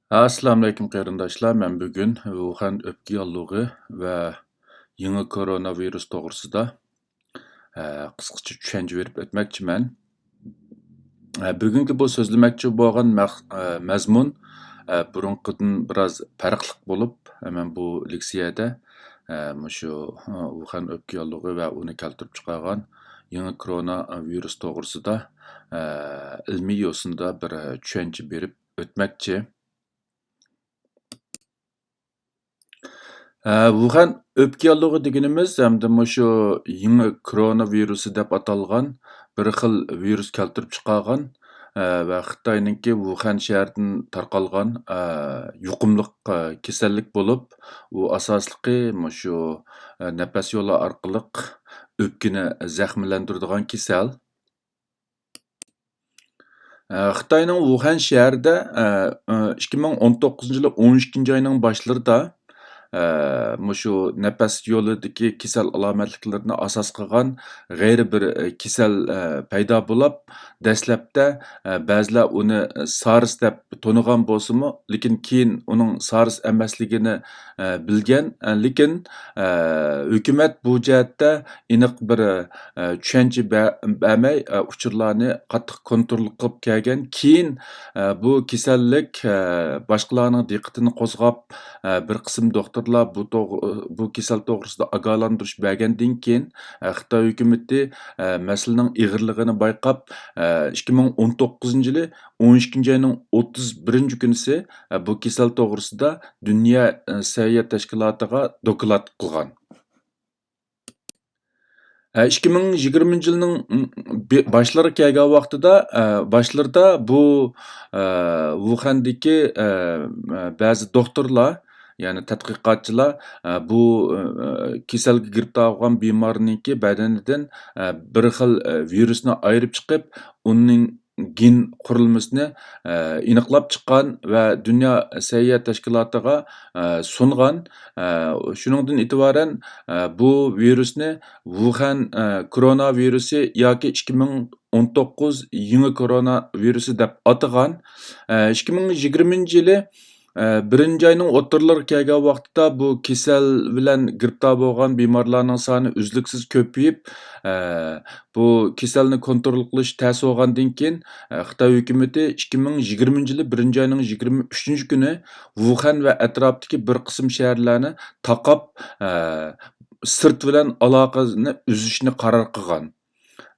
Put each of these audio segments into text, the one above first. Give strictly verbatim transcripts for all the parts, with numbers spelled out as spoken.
ئەسسالامۇئەلەيكۇم قېرىنداشلار، مەن بۈگۈن ۋۇخەن ئۆپكە ياللۇغى ۋە يېڭى كورونا ۋىرۇس توغرىسىدا، ئە، قىسقىچە چۈشەنچە بېرىپ ئۆتمەكچىمەن. ئە، بۈگۈنكى بۇ سۆزلىمەكچى بولغان مەق-، ئە، مەزمۇن، ئە، بۇرۇنقىدىن بىراز پەرقلىق بولۇپ، ئە، مەن بۇ لېكسىيەدە، ئە، مۇشۇ، ئە، ۋۇخەن ئۆپكە ياللۇغى ۋە ئۇنى كەلتۈرۈپ چىقارغان يېڭى كورونا ۋىرۇس توغرىسىدا، ئە، ئىلمىي يوسۇندا بىر چۈشەنچە بېرىپ ئۆتمەكچى. ئە، ۋۇخەن ئۆپكە ياللۇغى دېگىنىمىز ھەمدە مۇشۇ يېڭى كورونا ۋىرۇسى دەپ ئاتالغان بىر خىل ۋىرۇس كەلتۈرۈپ چىقارغان، ئە، ۋە خىتاينىڭكى ۋۇخەن شەھىرىدىن تارقالغان، ئە، يۇقۇملۇق، ئە، كېسەللىك بولۇپ، ئۇ ئاساسلىقى مۇشۇ، ئە، نەپەس يولى ئارقىلىق ئۆپكىنى زەخىملەندۈرىدىغان كېسەل. ئە، خىتاينىڭ ۋۇخەن شەھىرىدە، ئە، ئە، ئىككى مىڭ ئون توققۇزىنچى يىلى ئون ئىككىنچى ئاينىڭ باشلىرىدا، ئە، مۇشۇ نەپەس يولىدىكى كېسەل ئالامەتلىكلىرىنى ئاساس قىلغان غەيرىي بىر، ئە، كېسەل، ئە، پەيدا بولۇپ، دەسلەپتە، ئە، بەزىلەر ئۇنى سارس دەپ تونۇغان بولسىمۇ، لېكىن كېيىن ئۇنىڭ سارس ئەمەسلىكىنى، ئە، بىلگەن. ئە، لېكىن، ئە، ھۆكۈمەت بۇ جەھەتتە ئېنىق بىر، ئە، چۈشەنچە بە-، بەرمەي، ئە، ئۇچۇرلارنى قاتتىق كونترول قىلىپ كەلگەن. كېيىن، ئە، بۇ كېسەللىك، ئە، باشقىلارنىڭ دىققىتىنى قوزغاپ، ئە، بىر قىسىم دوختۇرلار بۇ توغ-، بۇ كېسەل توغرىسىدا ئاگاھلاندۇرۇش بەرگەندىن كېيىن، ئە، خىتاي ھۆكۈمىتى، ئە، مەسىلىنىڭ ئېغىرلىقىنى بايقاپ، ئە، ئىككى مىڭ ئون توققۇزىنچى يىلى ئون ئىككىنچى ئاينىڭ ئوتتۇز بىرىنچى كۈنىسى، ئە، بۇ كېسەل توغرىسىدا دۇنيا، ئە، سەھىيە تەشكىلاتىغا دوكلات قىلغان. ئە، ئىككى مىڭ يىگىرمىنچى يىلنىڭ، م، بى-، باشلىرىغا كەلگەن ۋاقتىدا، ئە، باشلىرىدا بۇ، ئە، ۋۇخەندىكى، ئە، ئە، بەزى دوختۇرلار، يەنى تەتقىقاتچىلار، ئە، بۇ، ئە، كېسەلگە گىرىپتار بولغان بىمارنىڭكى بەدىنىدىن، ئە، بىر خىل، ئە، ۋىرۇسنى ئايرىپ چىقىپ، ئۇنىڭ گېن قۇرۇلمىسىنى، ئە، ئېنىقلاپ چىققان ۋە دۇنيا سەھىيە تەشكىلاتىغا، ئە، سۇنغان. ئە، شۇنىڭدىن ئېتىبارەن، ئە، بۇ ۋىرۇسنى ۋۇخەن، ئە، كورونا ۋىرۇسى ياكى ئىككى مىڭ ئون توققۇز يېڭى كورونا ۋىرۇسى دەپ ئاتىغان. ئە، ئىككى مىڭ يىگىرمىنچى يىلى، ئە، بىرىنچى ئاينىڭ ئوتتۇرىلىرىغا كەلگەن ۋاقىتتا بۇ كېسەل بىلەن گىرىپتار بولغان بىمارلارنىڭ سانى ئۈزلۈكسىز كۆپىيىپ، ئە، بۇ كېسەلنى كونترول قىلىش تەس بولغاندىن كېيىن، ئە، خىتاي ھۆكۈمىتى ئىككى مىڭ يىگىرمىنچى يىلى بىرىنچى ئاينىڭ يىگىرمە ئۈچىنچى كۈنى ۋۇخەن ۋە ئەتراپتىكى بىر قىسىم شەھەرلەرنى تاقاپ، ئە، سىرت بىلەن ئالاقىنى ئۈزۈشنى قارار قىلغان.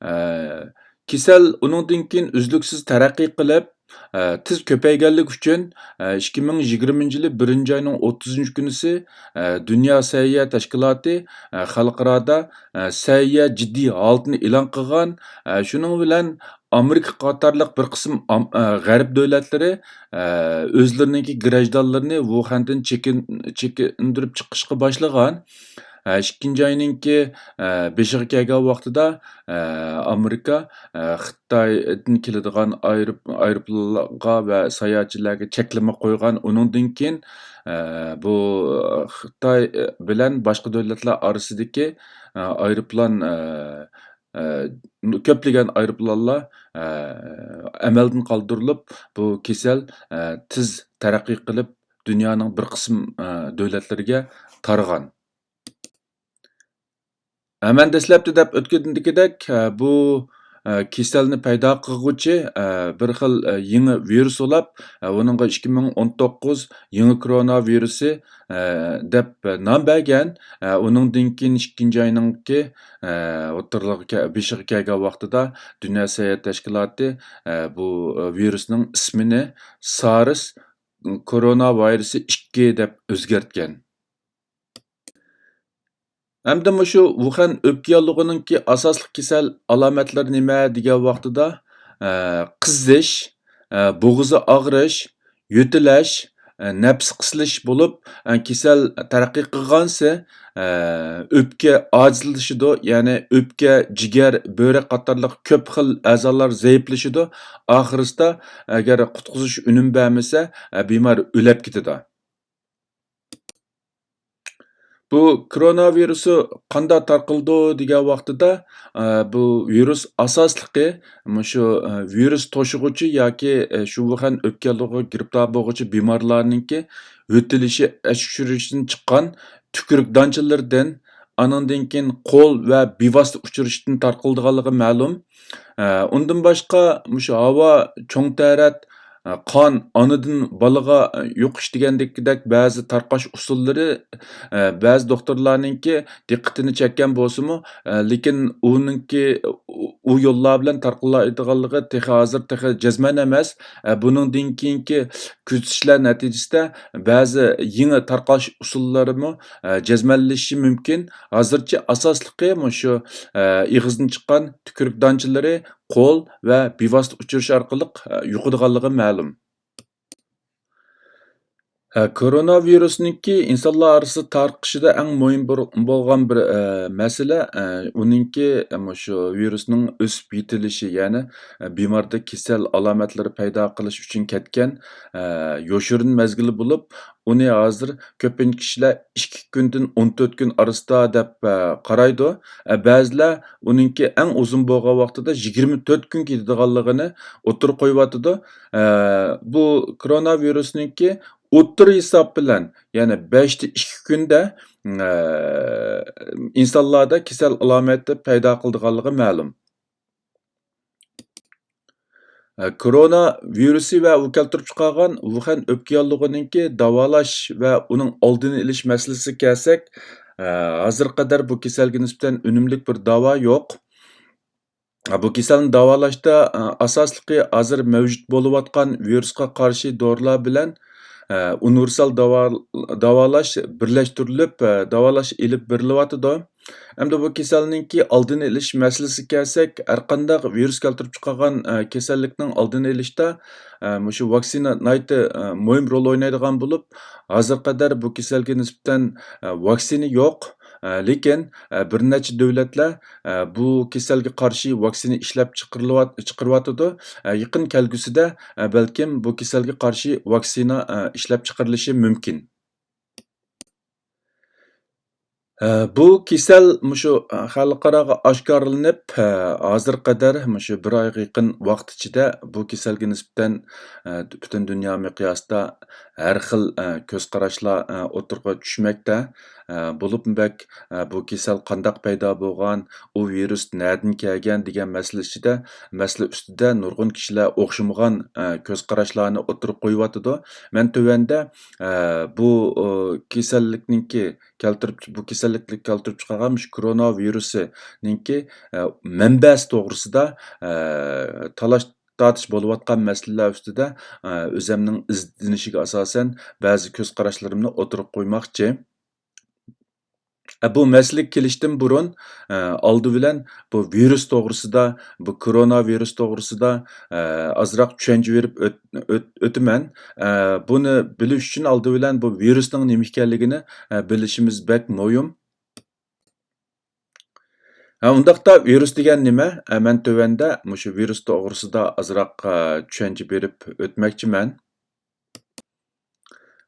ئە، كېسەل ئۇنىڭدىن كېيىن ئۈزلۈكسىز تەرەققىي قىلىپ، ئە، تېز كۆپەيگەنلىكى ئۈچۈن، ئە، ئىككى مىڭ يىگىرمىنچى يىلى بىرىنچى ئاينىڭ ئوتتۇزىنچى كۈنىسى، ئە، دۇنيا سەھىيە تەشكىلاتى، ئە، خەلقئارادا، ئە، سەھىيە جىددىي ھالىتىنى ئېلان قىلغان. ئە، شۇنىڭ بىلەن ئامېرىكا قاتارلىق بىر قىسىم ئام-، ئە، غەرب دۆلەتلىرى، ئە، ئۆزلىرىنىڭكى گىرەجدانلىرىنى ۋۇخەندىن چېكىن-، چېكىندۈرۈپ چىقىشقا باشلىغان. ئە، ئىككىنچى ئاينىڭكى، ئە، بېشىغا كەلگەن ۋاقتىدا، ئە، ئامېرىكا، ئە، خىتايدىن كېلىدىغان ئايروپ-، ئايروپىلانلارغا ۋە ساياھەتچىلەرگە چەكلىمە قويغان. ئۇنىڭدىن كېيىن، ئە، بۇ خىتاي بىلەن باشقا دۆلەتلەر ئارىسىدىكى، ئە، ئايروپىلان، ئە، ئە، كۆپلىگەن ئايروپىلانلار، ئە، ئەمەلدىن قالدۇرۇلۇپ، بۇ كېسەل، ئە، تېز تەرەققىي قىلىپ، دۇنيانىڭ بىر قىسىم، ئە، دۆلەتلىرىگە تارىغان. ئە، مەن دەسلەپتە دەپ ئۆتكىنىدەك، ئە، بۇ، ئە، كېسەلنى پەيدا قىلغۇچى، ئە، بىر خىل، ئە، يېڭى ۋىرۇس بولاپ، ئە، ئۇنىڭغا ئىككى مىڭ ئون توققۇز يېڭى كورونا ۋىرۇسى، ئە، دەپ نام بەرگەن. ئە، ئۇنىڭدىن كېيىن ئىككىنچى ئاينىڭكى، ئە، ئوتتۇرىلىرىغا كە-، بېشىغا كەلگەن ۋاقتىدا دۇنيا سەھىيە تەشكىلاتى، ئە، بۇ، ئە، ۋىرۇسنىڭ ئىسمىنى سارس كورونا ۋىرۇسى ئىككى دەپ ئۆزگەرتكەن. ھەمدە مۇشۇ ۋۇخەن ئۆپكە ياللۇغىنىڭكى ئاساسلىق كېسەل ئالامەتلىرى نېمە دېگەن ۋاقتىدا، ئە، قىزىش، ئە، بوغۇزى ئاغرىش، يۆتىلەش، ئە، نەپىس قىسىلىش بولۇپ، ئە، كېسەل تەرەققىي قىلغانسېرى، ئە، ئۆپكە ئاجىزلىشىدۇ، يەنى ئۆپكە، جىگەر، بۆرەك قاتارلىق كۆپ خىل ئەزالار زەئىپلىشىدۇ. ئاخىرسىدا ئەگەر قۇتقۇزۇش ئۈنۈم بەرمىسە، ئە، بىمار ئۆلەپ كېتىدۇ. بۇ كورونا ۋىرۇسى قانداق تارقىلىدۇ دېگەن ۋاقتىدا، ئە، بۇ ۋىرۇس ئاساسلىقى مۇشۇ، ئە، ۋىرۇس توشۇغۇچى ياكى، ئە، شۇ ۋۇخەن ئۆپكە ياللۇغىغا گىرىپتار بولغۇچى بىمارلارنىڭكى يۆتىلىشى، ئەچ چۈشۈرۈشتىن چىققان تۈكۈرۈك دانچىلىرىدىن، ئانىڭدىن كېيىن قول ۋە بىۋاسىتە ئۇچرىشىشتىن تارقىلىدىغانلىقى مەلۇم. ئە، ئۇندىن باشقا مۇشۇ ھاۋا، چوڭ تەرەت، ئە، قان ئانىدىن بالىغا، ئە، يۇقۇش دېگەندەك بەزى تارقاش ئۇسۇللىرى، ئە، بەزى دوختۇرلارنىڭكى دىققىتىنى چەككەن بولسىمۇ، ئە، لېكىن ئۇنىڭكى ئۇ، ئۇ يوللار بىلەن تارقىلايدىغانلىقى تېخى ھازىر تېخى جەزمەن ئەمەس. ئە، بۇنىڭدىن كېيىنكى كۆزىتىشلەر نەتىجىسىدە بەزى يېڭى تارقاش ئۇسۇللىرىمۇ، ئە، جەزمەنلىشىشى مۇمكىن. ھازىرچە ئاساسلىقى مۇشۇ، ئە، ئېغىزدىن چىققان تۈكۈرۈك دانچىلىرى قول ۋە بىۋاسىتە ئۇچرىشىش ئارقىلىق، ئە، يۇقىدىغانلىقى مەلۇم. ئە، كورونا ۋىرۇسىنىڭكى ئىنسانلار ئارىسىدا تارقىشىدا ئەڭ مۇھىم بىر، بولغان بىر، ئە، مەسىلە، ئە، ئۇنىڭكى، ئە، مۇشۇ ۋىرۇسنىڭ ئۆسۈپ يېتىلىشى، يەنى، ئە، بىماردا كېسەل ئالامەتلىرى پەيدا قىلىش ئۈچۈن كەتكەن، ئە، يوشۇرۇن مەزگىلى بولۇپ، ئۇنى ھازىر كۆپىنچە كىشىلەر ئىككى كۈندىن ئون تۆت كۈن ئارىسىدا دەپ، ئە، قارايدۇ. ئە، بەزىلەر ئۇنىڭكى ئەڭ ئۇزۇن بولغان ۋاقتىدا يىگىرمە تۆت كۈن كېتىدىغانلىقىنى ئوتتۇرىغا قويۇۋاتىدۇ. ئە، بۇ كورونا ۋىرۇسنىڭكى ئوتتۇرا ھېساب بىلەن، يەنى بەشتە ئىككى كۈندە، ئە، ئىنسانلاردا كېسەل ئالامەتنى پەيدا قىلىدىغانلىقى مەلۇم. ئە، كورونا ۋىرۇسى ۋە ئۇ كەلتۈرۈپ چىقارغان ۋۇخەن ئۆپكە ياللۇغىنىڭكى داۋالاش ۋە ئۇنىڭ ئالدىنى ئېلىش مەسىلىسىگە كەلسەك، ئە، ھازىرغا قەدەر بۇ كېسەلگە نىسبەتەن ئۈنۈملۈك بىر داۋا يوق. بۇ كېسەلنى داۋالاشتا، ئە، ئاساسلىقى ھازىر مەۋجۇت بولۇۋاتقان ۋىرۇسقا قارشى دورىلار بىلەن، ئە، ئۇنىۋېرسال داۋا-، داۋالاش بىرلەشتۈرۈلۈپ، ئە، داۋالاش ئېلىپ بېرىلىۋاتىدۇ. ئەمدى بۇ كېسەلنىڭكى ئالدىنى ئېلىش مەسىلىسىگە كەلسەك، ھەرقانداق ۋىرۇس كەلتۈرۈپ چىقارغان، ئە، كېسەللىكنىڭ ئالدىنى ئېلىشتا، ئە، مۇشۇ ۋاكسىنا ناھايىتى، ئە، مۇھىم رول ئوينايدىغان بولۇپ، ھازىرغا قەدەر بۇ كېسەلگە نىسبەتەن، ئە، ۋاكسىنا يوق. ئە، لېكىن، ئە، بىر نەچچە دۆلەتلەر، ئە، بۇ كېسەلگە قارشى ۋاكسىنا ئىشلەپ چىقىرىلىۋات-، چىقىرىۋاتىدۇ. ئە، يېقىن كەلگۈسىدە، ئە، بەلكىم بۇ كېسەلگە قارشى ۋاكسىنا، ئە، ئىشلەپ چىقىرىلىشى مۇمكىن. ئە، بۇ كېسەل مۇشۇ، ئە، خەلقئاراغا ئاشكارىلىنىپ، ئە، ھازىرغا قەدەر مۇشۇ بىر ئايغا يېقىن ۋاقىت ئىچىدە بۇ كېسەلگە نىسبەتەن، ئە، پۈتۈن دۇنيا مىقياسىدا ھەر خىل، ئە، كۆز قاراشلار، ئە، ئوتتۇرىغا چۈشمەكتە. ئە، بولۇپمۇ بەك، ئە، بۇ كېسەل قانداق پەيدا بولغان، ئۇ ۋىرۇس نەدىن كەلگەن دېگەن مەسىلە ئىچىدە، مەسىلە ئۈستىدە نۇرغۇن كىشىلەر ئوخشىمىغان، ئە، كۆز قاراشلارنى ئوتتۇرىغا قويۇۋاتىدۇ. مەن تۆۋەندە، ئە، بۇ، ئۇ، كېسەللىكنىڭكى كەلتۈرۈپ، بۇ كېسەللىكنى كەلتۈرۈپ چىقارغان مۇشۇ كورونا ۋىرۇسىنىڭكى، ئە، مەنبەسى توغرىسىدا، ئە، تالاش تارتىش بولۇۋاتقان مەسىلىلەر ئۈستىدە، ئە، ئۆزەمنىڭ ئىزدىنىشىگە ئاساسەن بەزى كۆز قاراشلىرىمنى ئوتتۇرىغا قويماقچى. ئە، بۇ مەسىلىگە كېلىشتىن بۇرۇن، ئە، ئالدى بىلەن بۇ ۋىرۇس توغرىسىدا، بۇ كورونا ۋىرۇس توغرىسىدا، ئە، ئازراق چۈشەنچە بېرىپ ئۆت-، ئۆت-، ئۆتىمەن. ئە، بۇنى بىلىش ئۈچۈن ئالدى بىلەن بۇ ۋىرۇسنىڭ نېمە ئىكەنلىكىنى، ئە، بىلىشىمىز بەك مۇھىم. ھە، ئۇنداقتا ۋىرۇس دېگەن نېمە؟ ئە، مەن تۆۋەندە مۇشۇ ۋىرۇس توغرىسىدا ئازراق، ئە، چۈشەنچە بېرىپ ئۆتمەكچىمەن.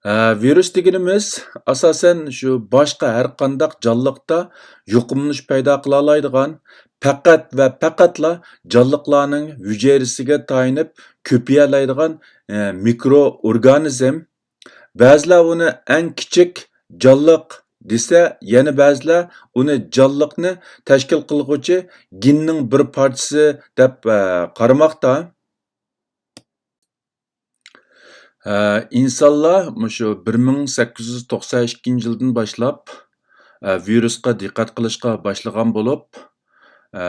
ئە، ۋىرۇس دېگىنىمىز، ئاساسەن، شۇ باشقا ھەر قانداق جانلىقتا يۇقۇملىنىش پەيدا قىلالايدىغان، پەقەت ۋە پەقەتلا جانلىقلارنىڭ ھۈجەيرىسىگە تايىنىپ كۆپىيەلەيدىغان، ئە، مىكرو ئورگانىزم. بەزىلەر ئۇنى ئەڭ كىچىك جانلىق دېسە، يەنە بەزىلەر ئۇنى جانلىقنى تەشكىل قىلغۇچى گېننىڭ بىر پارچىسى دەپ، ئە، قارىماقتا. ئە، ئىنسانلار مۇشۇ بىر مىڭ سەككىز يۈز توقسان ئىككىنچى يىلدىن باشلاپ، ئە، ۋىرۇسقا دىققەت قىلىشقا باشلىغان بولۇپ، ئە،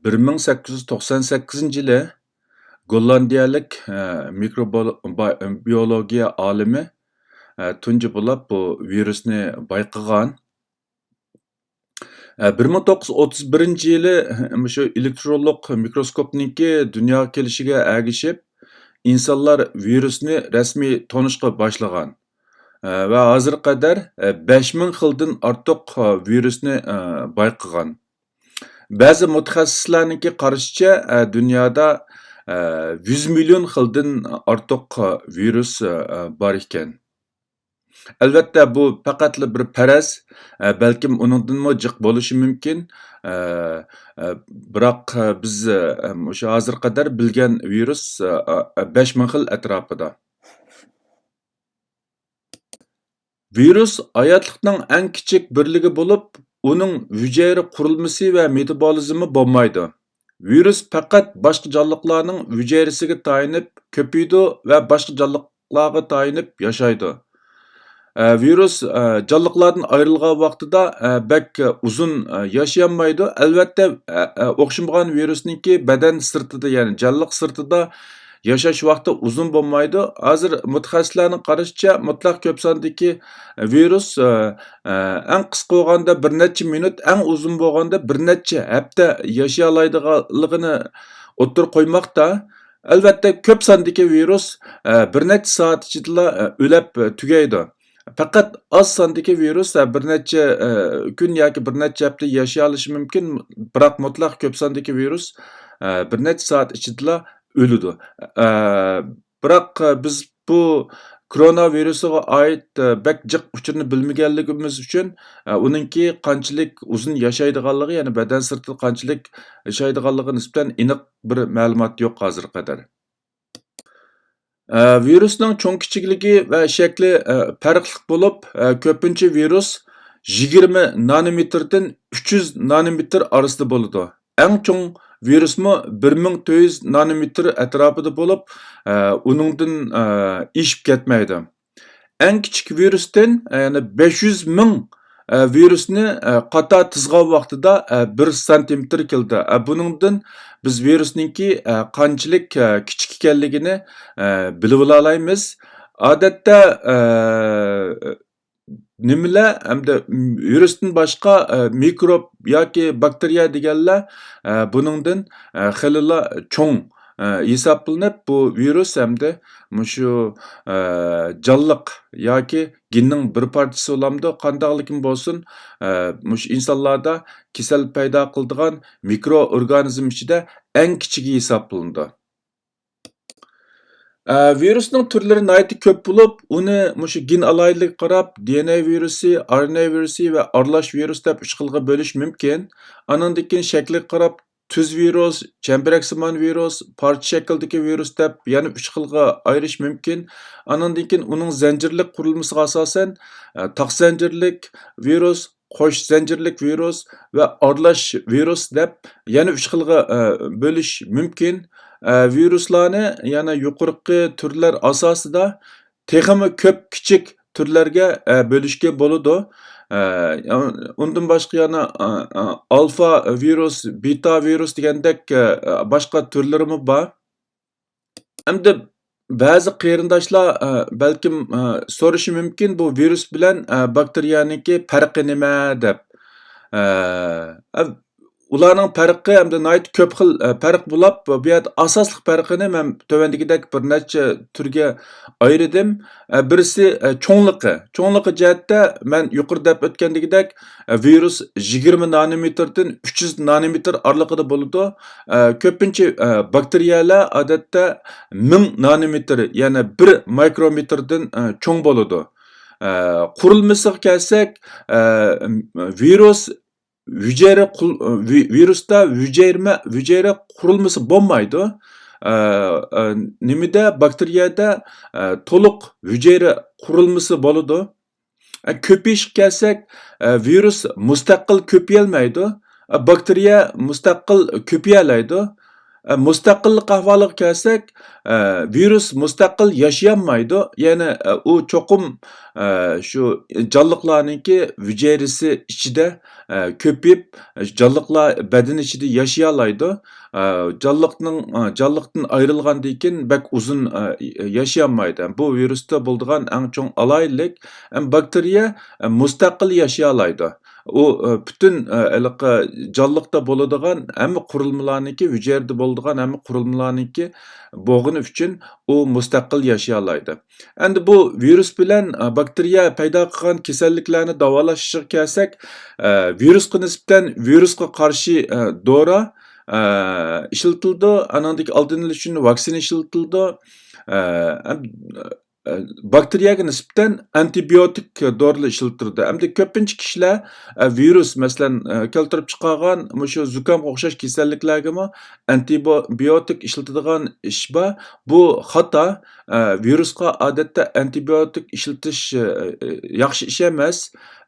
بىر مىڭ سەككىز يۈز توقسان سەككىزىنچى يىلى گوللاندىيەلىك، ئە، مىكروبىيولوگىيە ئالىمى، ئە، تۇنجى بولاپ بۇ ۋىرۇسنى بايقىغان. ئە، بىر مىڭ توققۇز يۈز ئوتتۇز بىرىنچى يىلى مۇشۇ ئېلېكترونلۇق مىكروسكوپنىڭكى دۇنياغا كېلىشىگە ئەگىشىپ، ئىنسانلار ۋىرۇسنى رەسمىي تونۇشقا باشلىغان. ئە، ۋە ھازىرغا قەدەر، ئە، بەش مىڭ خىلدىن ئارتۇق، ئە، ۋىرۇسنى، ئە، بايقىغان. بەزى مۇتەخەسسىسلەرنىڭكى قارىشىچە، ئە، دۇنيادا، ئە، يۈز مىليون خىلدىن ئارتۇق، ئە، ۋىرۇس، ئە، بار ئىكەن. ئەلۋەتتە، بۇ پەقەتلا بىر پەرەز، ئە، بەلكىم ئۇنىڭدىنمۇ جىق بولۇشى مۇمكىن. ئە، ئە، بىراق، ئە، بىز، ئە، مۇشۇ ھازىرغا قەدەر بىلگەن ۋىرۇس، ئە، ئە، بەش مىڭ خىل ئەتراپىدا. ۋىرۇس ھاياتلىقنىڭ ئەڭ كىچىك بىرلىكى بولۇپ، ئۇنىڭ ھۈجەيرە قۇرۇلمىسى ۋە مېتابولىزمى بولمايدۇ. ۋىرۇس پەقەت باشقا جانلىقلارنىڭ ھۈجەيرىسىگە تايىنىپ كۆپىيىدۇ ۋە باشقا جانلىقلارغا تايىنىپ ياشايدۇ. ئە، ۋىرۇس، ئە، جانلىقلاردىن ئايرىلغان ۋاقتىدا، ئە، بەك، ئە، ئۇزۇن، ئە، ياشىيالمايدۇ. ئەلۋەتتە، ئە، ئە، ئوخشىمىغان ۋىرۇسنىڭكى بەدەن سىرتىدا، يەنى جانلىق سىرتىدا ياشاش ۋاقتى ئۇزۇن بولمايدۇ. ھازىر مۇتەخەسسىسلەرنىڭ قارىشىچە، مۇتلەق كۆپ ساندىكى ۋىرۇس، ئە، ئە، ئەڭ قىسقا بولغاندا بىر نەچچە مىنۇت، ئەڭ ئۇزۇن بولغاندا بىر نەچچە ھەپتە ياشىيالايدىغانلىقىنى ئوتتۇرىغا قويماقتا. ئەلۋەتتە، كۆپ ساندىكى ۋىرۇس، ئە، بىر نەچچە سائەت ئىچىدىلا، ئە، ئۆلەپ، ئە، تۈگەيدۇ. پەقەت ئاز ساندىكى ۋىرۇس، ئە، بىر نەچچە، ئە، كۈن ياكى بىر نەچچە ھەپتە ياشىيالىشى مۇمكىن، بىراق مۇتلەق كۆپ ساندىكى ۋىرۇس، ئە، بىر نەچچە سائەت ئىچىدىلا ئۆلىدۇ. ئە، بىراق، ئە، بىز بۇ كورونا ۋىرۇسىغا ئائىت، ئە، بەك جىق ئۇچۇرنى بىلمىگەنلىكىمىز ئۈچۈن، ئە، ئۇنىڭكى قانچىلىك ئۇزۇن ياشايدىغانلىقى، يەنى بەدەن سىرتىدا قانچىلىك ياشايدىغانلىقىغا نىسبەتەن ئېنىق بىر مەلۇمات يوق ھازىرغا قەدەر. ئە، ۋىرۇسنىڭ چوڭ كىچىكلىكى ۋە شەكلى، ئە، پەرقلىق بولۇپ، ئە، كۆپىنچە ۋىرۇس يىگىرمە نانومېتىردىن ئۈچ يۈز نانومېتىر ئارىسىدا بولىدۇ. ئەڭ چوڭ ۋىرۇسمۇ بىر مىڭ تۆت يۈز نانومېتىر ئەتراپىدا بولۇپ، ئە، ئۇنىڭدىن، ئە، ئېشىپ كەتمەيدۇ. ئەڭ كىچىك ۋىرۇستىن، ئە، يەنى بەش يۈز مىڭ، ئە، ۋىرۇسنى، ئە، قاتار تىزغان ۋاقتىدا، ئە، بىر سانتىمېتىر كېلىدۇ. ئە، بۇنىڭدىن بىز ۋىرۇسنىڭكى، ئە، قانچىلىك، ئە، كىچىك ئىكەنلىكىنى، ئە، بىلىۋالالايمىز. ئادەتتە، ئە، نېمىلەر ھەمدە ۋىرۇستىن باشقا، ئە، مىكروب ياكى باكتېرىيە دېگەنلەر، ئە، بۇنىڭدىن، ئە، خېلىلا چوڭ، ئە، ھېسابلىنىپ، بۇ ۋىرۇس ھەمدە مۇشۇ، ئە، جانلىق ياكى گېننىڭ بىر پارچىسى بولامدۇ، قانداقلىكىمۇ بولسۇن، ئە، مۇشۇ ئىنسانلاردا كېسەل پەيدا قىلىدىغان مىكرو ئورگانىزم ئىچىدە ئەڭ كىچىكى ھېسابلىنىدۇ. ئە، ۋىرۇسنىڭ تۈرلىرى ناھايىتى كۆپ بولۇپ، ئۇنى مۇشۇ گېن ئالاھىدىلىكىگە قاراپ، دى ئېن ئەي ۋىرۇسى، ئار ئېن ئەي ۋىرۇسى ۋە ئارىلاش ۋىرۇس دەپ ئۈچ خىلغا بۆلۈش مۇمكىن. ئانىڭدىن كېيىن شەكلىگە قاراپ، تۈز ۋىرۇس، چەمبىرەكسىمان ۋىرۇس، پارچە شەكلىدىكى ۋىرۇس دەپ يەنە ئۈچ خىلغا ئايرىش مۇمكىن. ئانىڭدىن كېيىن ئۇنىڭ زەنجىرلىك قۇرۇلمىسىغا ئاساسەن، ئە، تاق زەنجىرلىك ۋىرۇس، قوش زەنجىرلىك ۋىرۇس ۋە ئارىلاش ۋىرۇس دەپ يەنە ئۈچ خىلغا، ئە، بۆلۈش مۇمكىن. ئە، ۋىرۇسلارنى يەنە يۇقىرىقى تۈرلەر ئاساسىدا تېخىمۇ كۆپ كىچىك تۈرلەرگە، ئە، بۆلۈشكە بولىدۇ. ئە، ئۇندىن باشقا يەنە، ئە، ئە، ئالفا ۋىرۇس، بىتا ۋىرۇس دېگەندەك، ئە، باشقا تۈرلىرىمۇ بار. ئەمدى بەزى قېرىنداشلار، ئە، بەلكىم، ئە، سورىشى مۇمكىن، بۇ ۋىرۇس بىلەن، ئە، باكتېرىيەنىڭكى پەرقى نېمە دەپ. ئە، ئە، ئۇلارنىڭ پەرقى ھەمدە ناھايىتى كۆپ خىل، ئە، پەرق بولاپ، بۇ يەردە ئاساسلىق پەرقىنى مەن تۆۋەندىكىدەك بىر نەچچە تۈرگە ئايرىدىم. ئە، بىرسى، ئە، چوڭلۇقى. چوڭلۇقى جەھەتتە مەن يۇقىرىدا دەپ ئۆتكەندىكىدەك، ئە، ۋىرۇس يىگىرمە نانومېتىردىن ئۈچ يۈز نانومېتىر ئارىلىقىدا بولىدۇ. ئە، كۆپىنچە، ئە، باكتېرىيەلەر ئادەتتە مىڭ نانومېتىر، يەنى بىر مايكرومېتىردىن، ئە، چوڭ بولىدۇ. ئە، قۇرۇلمىسىغا كەلسەك، ئە، ۋىرۇس ھۈجەيرە قۇل-، ۋى-، ۋىرۇستا ھۈجەيرە، ھۈجەيرە قۇرۇلمىسى بولمايدۇ. ئە، ئە، نېمىدە، باكتېرىيەدە، ئە، تولۇق ھۈجەيرە قۇرۇلمىسى بولىدۇ. ئە، كۆپىيىشكە كەلسەك، ئە، ۋىرۇس مۇستەقىل كۆپىيەلمەيدۇ. ئە، باكتېرىيە مۇستەقىل كۆپىيەلەيدۇ. ئە، مۇستەقىللىق ئەھۋالىغا كەلسەك، ئە، ۋىرۇس مۇستەقىل ياشىيالمايدۇ. يەنى، ئە، ئۇ چوقۇم، ئە، شۇ جانلىقلارنىڭكى ھۈجەيرىسى ئىچىدە، ئە، كۆپىيىپ، جانلىقلار بەدىنى ئىچىدە ياشىيالايدۇ. ئە، جانلىقنىڭ، ئە، جانلىقتىن ئايرىلغاندىن كېيىن بەك ئۇزۇن، ئە، ياشىيالمايدۇ. بۇ ۋىرۇستا بولىدىغان ئەڭ چوڭ ئالاھىدىلىك. ئەمما باكتېرىيە، ئە، مۇستەقىل ياشىيالايدۇ. ئۇ، ئە، پۈتۈن، ئە، ھېلىقى جانلىقتا بولىدىغان ھەممە قۇرۇلمىلارنىڭكى، ھۈجەيرىدە بولىدىغان ھەممە قۇرۇلمىلارنىڭكى بولغىنى ئۈچۈن ئۇ مۇستەقىل ياشىيالايدۇ. ئەمدى بۇ ۋىرۇس بىلەن، ئە، باكتېرىيە پەيدا قىلغان كېسەللىكلەرنى داۋالاش ئىشىغا كەلسەك، ئە، ۋىرۇسقا نىسبەتەن ۋىرۇسقا قارشى، ئە، دورا، ئە، ئىشلىتىلىدۇ. ئانىڭدىن ئالدىنى ئېلىش ئۈچۈن ۋاكسىنا ئىشلىتىلىدۇ. ئە، ئەم-، ئە، باكتېرىيەگە نىسبەتەن ئانتىبىيوتىك دورىلار ئىشلىتىلىدۇ. ئەمدى كۆپىنچە كىشىلەر، ئە، ۋىرۇس، مەسىلەن، ئە، كەلتۈرۈپ چىقارغان مۇشۇ زۇكامغا ئوخشاش كېسەللىكلەرگىمۇ ئانتىبىيوتىك ئىشلىتىدىغان ئىش بار. بۇ خاتا. ئە، ۋىرۇسقا ئادەتتە ئانتىبىيوتىك ئىشلىتىش، ئە، ئە، ياخشى ئىش ئەمەس.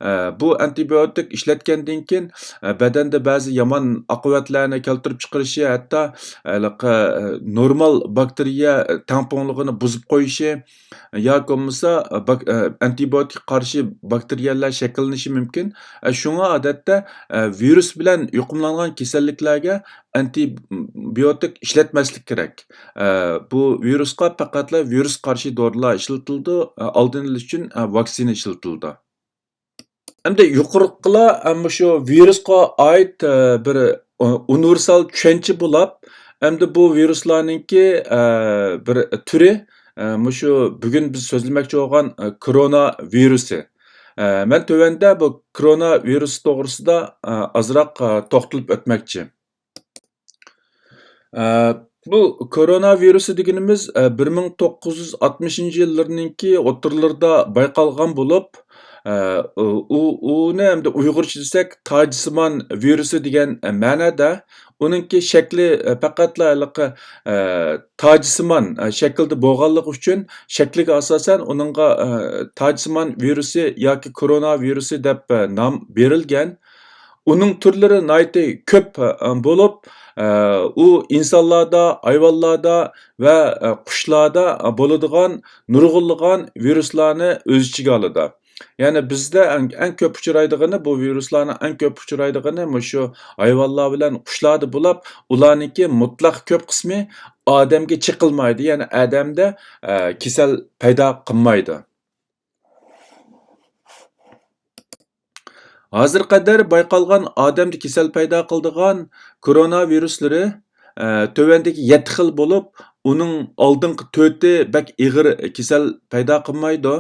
ئە، بۇ ئانتىبىيوتىك ئىشلەتكەندىن كېيىن، ئە، بەدەندە بەزى يامان ئاقىۋەتلەرنى كەلتۈرۈپ چىقىرىشى، ھەتتا، ھېلىقى، ئە، نورمال باكتېرىيە تەڭپۇڭلۇقىنى بۇزۇپ قويۇشى ياكى بولمىسا، ئە، باك-، ئە، ئانتىبىيوتىكقا قارشى باكتېرىيەلەر شەكىللىنىشى مۇمكىن. ئە، شۇڭا ئادەتتە، ئە، ۋىرۇس بىلەن يۇقۇملانغان كېسەللىكلەرگە ئانتىبىيوتىك ئىشلەتمەسلىك كېرەك. ئە، بۇ ۋىرۇسقا پەقەتلا ۋىرۇس قارشى دورىلار ئىشلىتىلىدۇ، ئە، ئالدىنى ئېلىش ئۈچۈن، ئە، ۋاكسىنا ئىشلىتىلىدۇ. ئەمدى يۇقىرىقىلار، ئە، مۇشۇ ۋىرۇسقا ئائىت، ئە، بىر، ئۇ-، ئۇنىۋېرسال چۈشەنچە بولاپ، ئەمدى بۇ ۋىرۇسلارنىڭكى، ئە، بىر تۈرى، ئە، مۇشۇ بۈگۈن بىز سۆزلىمەكچى بولغان، ئە، كورونا ۋىرۇسى. ئە، مەن تۆۋەندە بۇ كورونا ۋىرۇسى توغرىسىدا، ئە، ئازراق، ئە، توختىلىپ ئۆتمەكچى. ئە، بۇ كورونا ۋىرۇسى دېگىنىمىز، ئە، بىر مىڭ توققۇز يۈز ئاتمىشىنچى يىللىرىنىڭكى ئوتتۇرىلىرىدا بايقالغان بولۇپ، ئە، ئۇ، ئۇ، ئۇنى ئەمدى ئۇيغۇرچە دېسەك، تاجسىمان ۋىرۇسى دېگەن، ئە، مەنىدە. ئۇنىڭكى شەكلى، ئە، پەقەتلا ھېلىقى، ئە، تاجسىمان، ئە، شەكىلدە بولغانلىقى ئۈچۈن، شەكلىگە ئاساسەن ئۇنىڭغا، ئە، تاجسىمان ۋىرۇسى ياكى كورونا ۋىرۇسى دەپ، ئە، نام بېرىلگەن. ئۇنىڭ تۈرلىرى ناھايىتى كۆپ، ئە، بولۇپ، ئە، ئۇ ئىنسانلاردا، ھايۋانلاردا ۋە، ئە، قۇشلاردا، ئە، بولىدىغان نۇرغۇنلىغان ۋىرۇسلارنى ئۆز ئىچىگە ئالىدۇ. يەنى بىزدە ئەڭ، ئەڭ كۆپ ئۇچرايدىغىنى، بۇ ۋىرۇسلارنىڭ ئەڭ كۆپ ئۇچرايدىغىنى مۇشۇ ھايۋانلار بىلەن قۇشلاردا بولۇپ، ئۇلارنىڭكى مۇتلەق كۆپ قىسمى ئادەمگە چېقىلمايدۇ، يەنى ئادەمدە، ئە، كېسەل پەيدا قىلمايدۇ. ھازىرغا قەدەر بايقالغان ئادەمدە كېسەل پەيدا قىلىدىغان كورونا ۋىرۇسلىرى، ئە، تۆۋەندىكى يەتتە خىل بولۇپ، ئۇنىڭ ئالدىنقى تۆتى بەك ئېغىر كېسەل پەيدا قىلمايدۇ.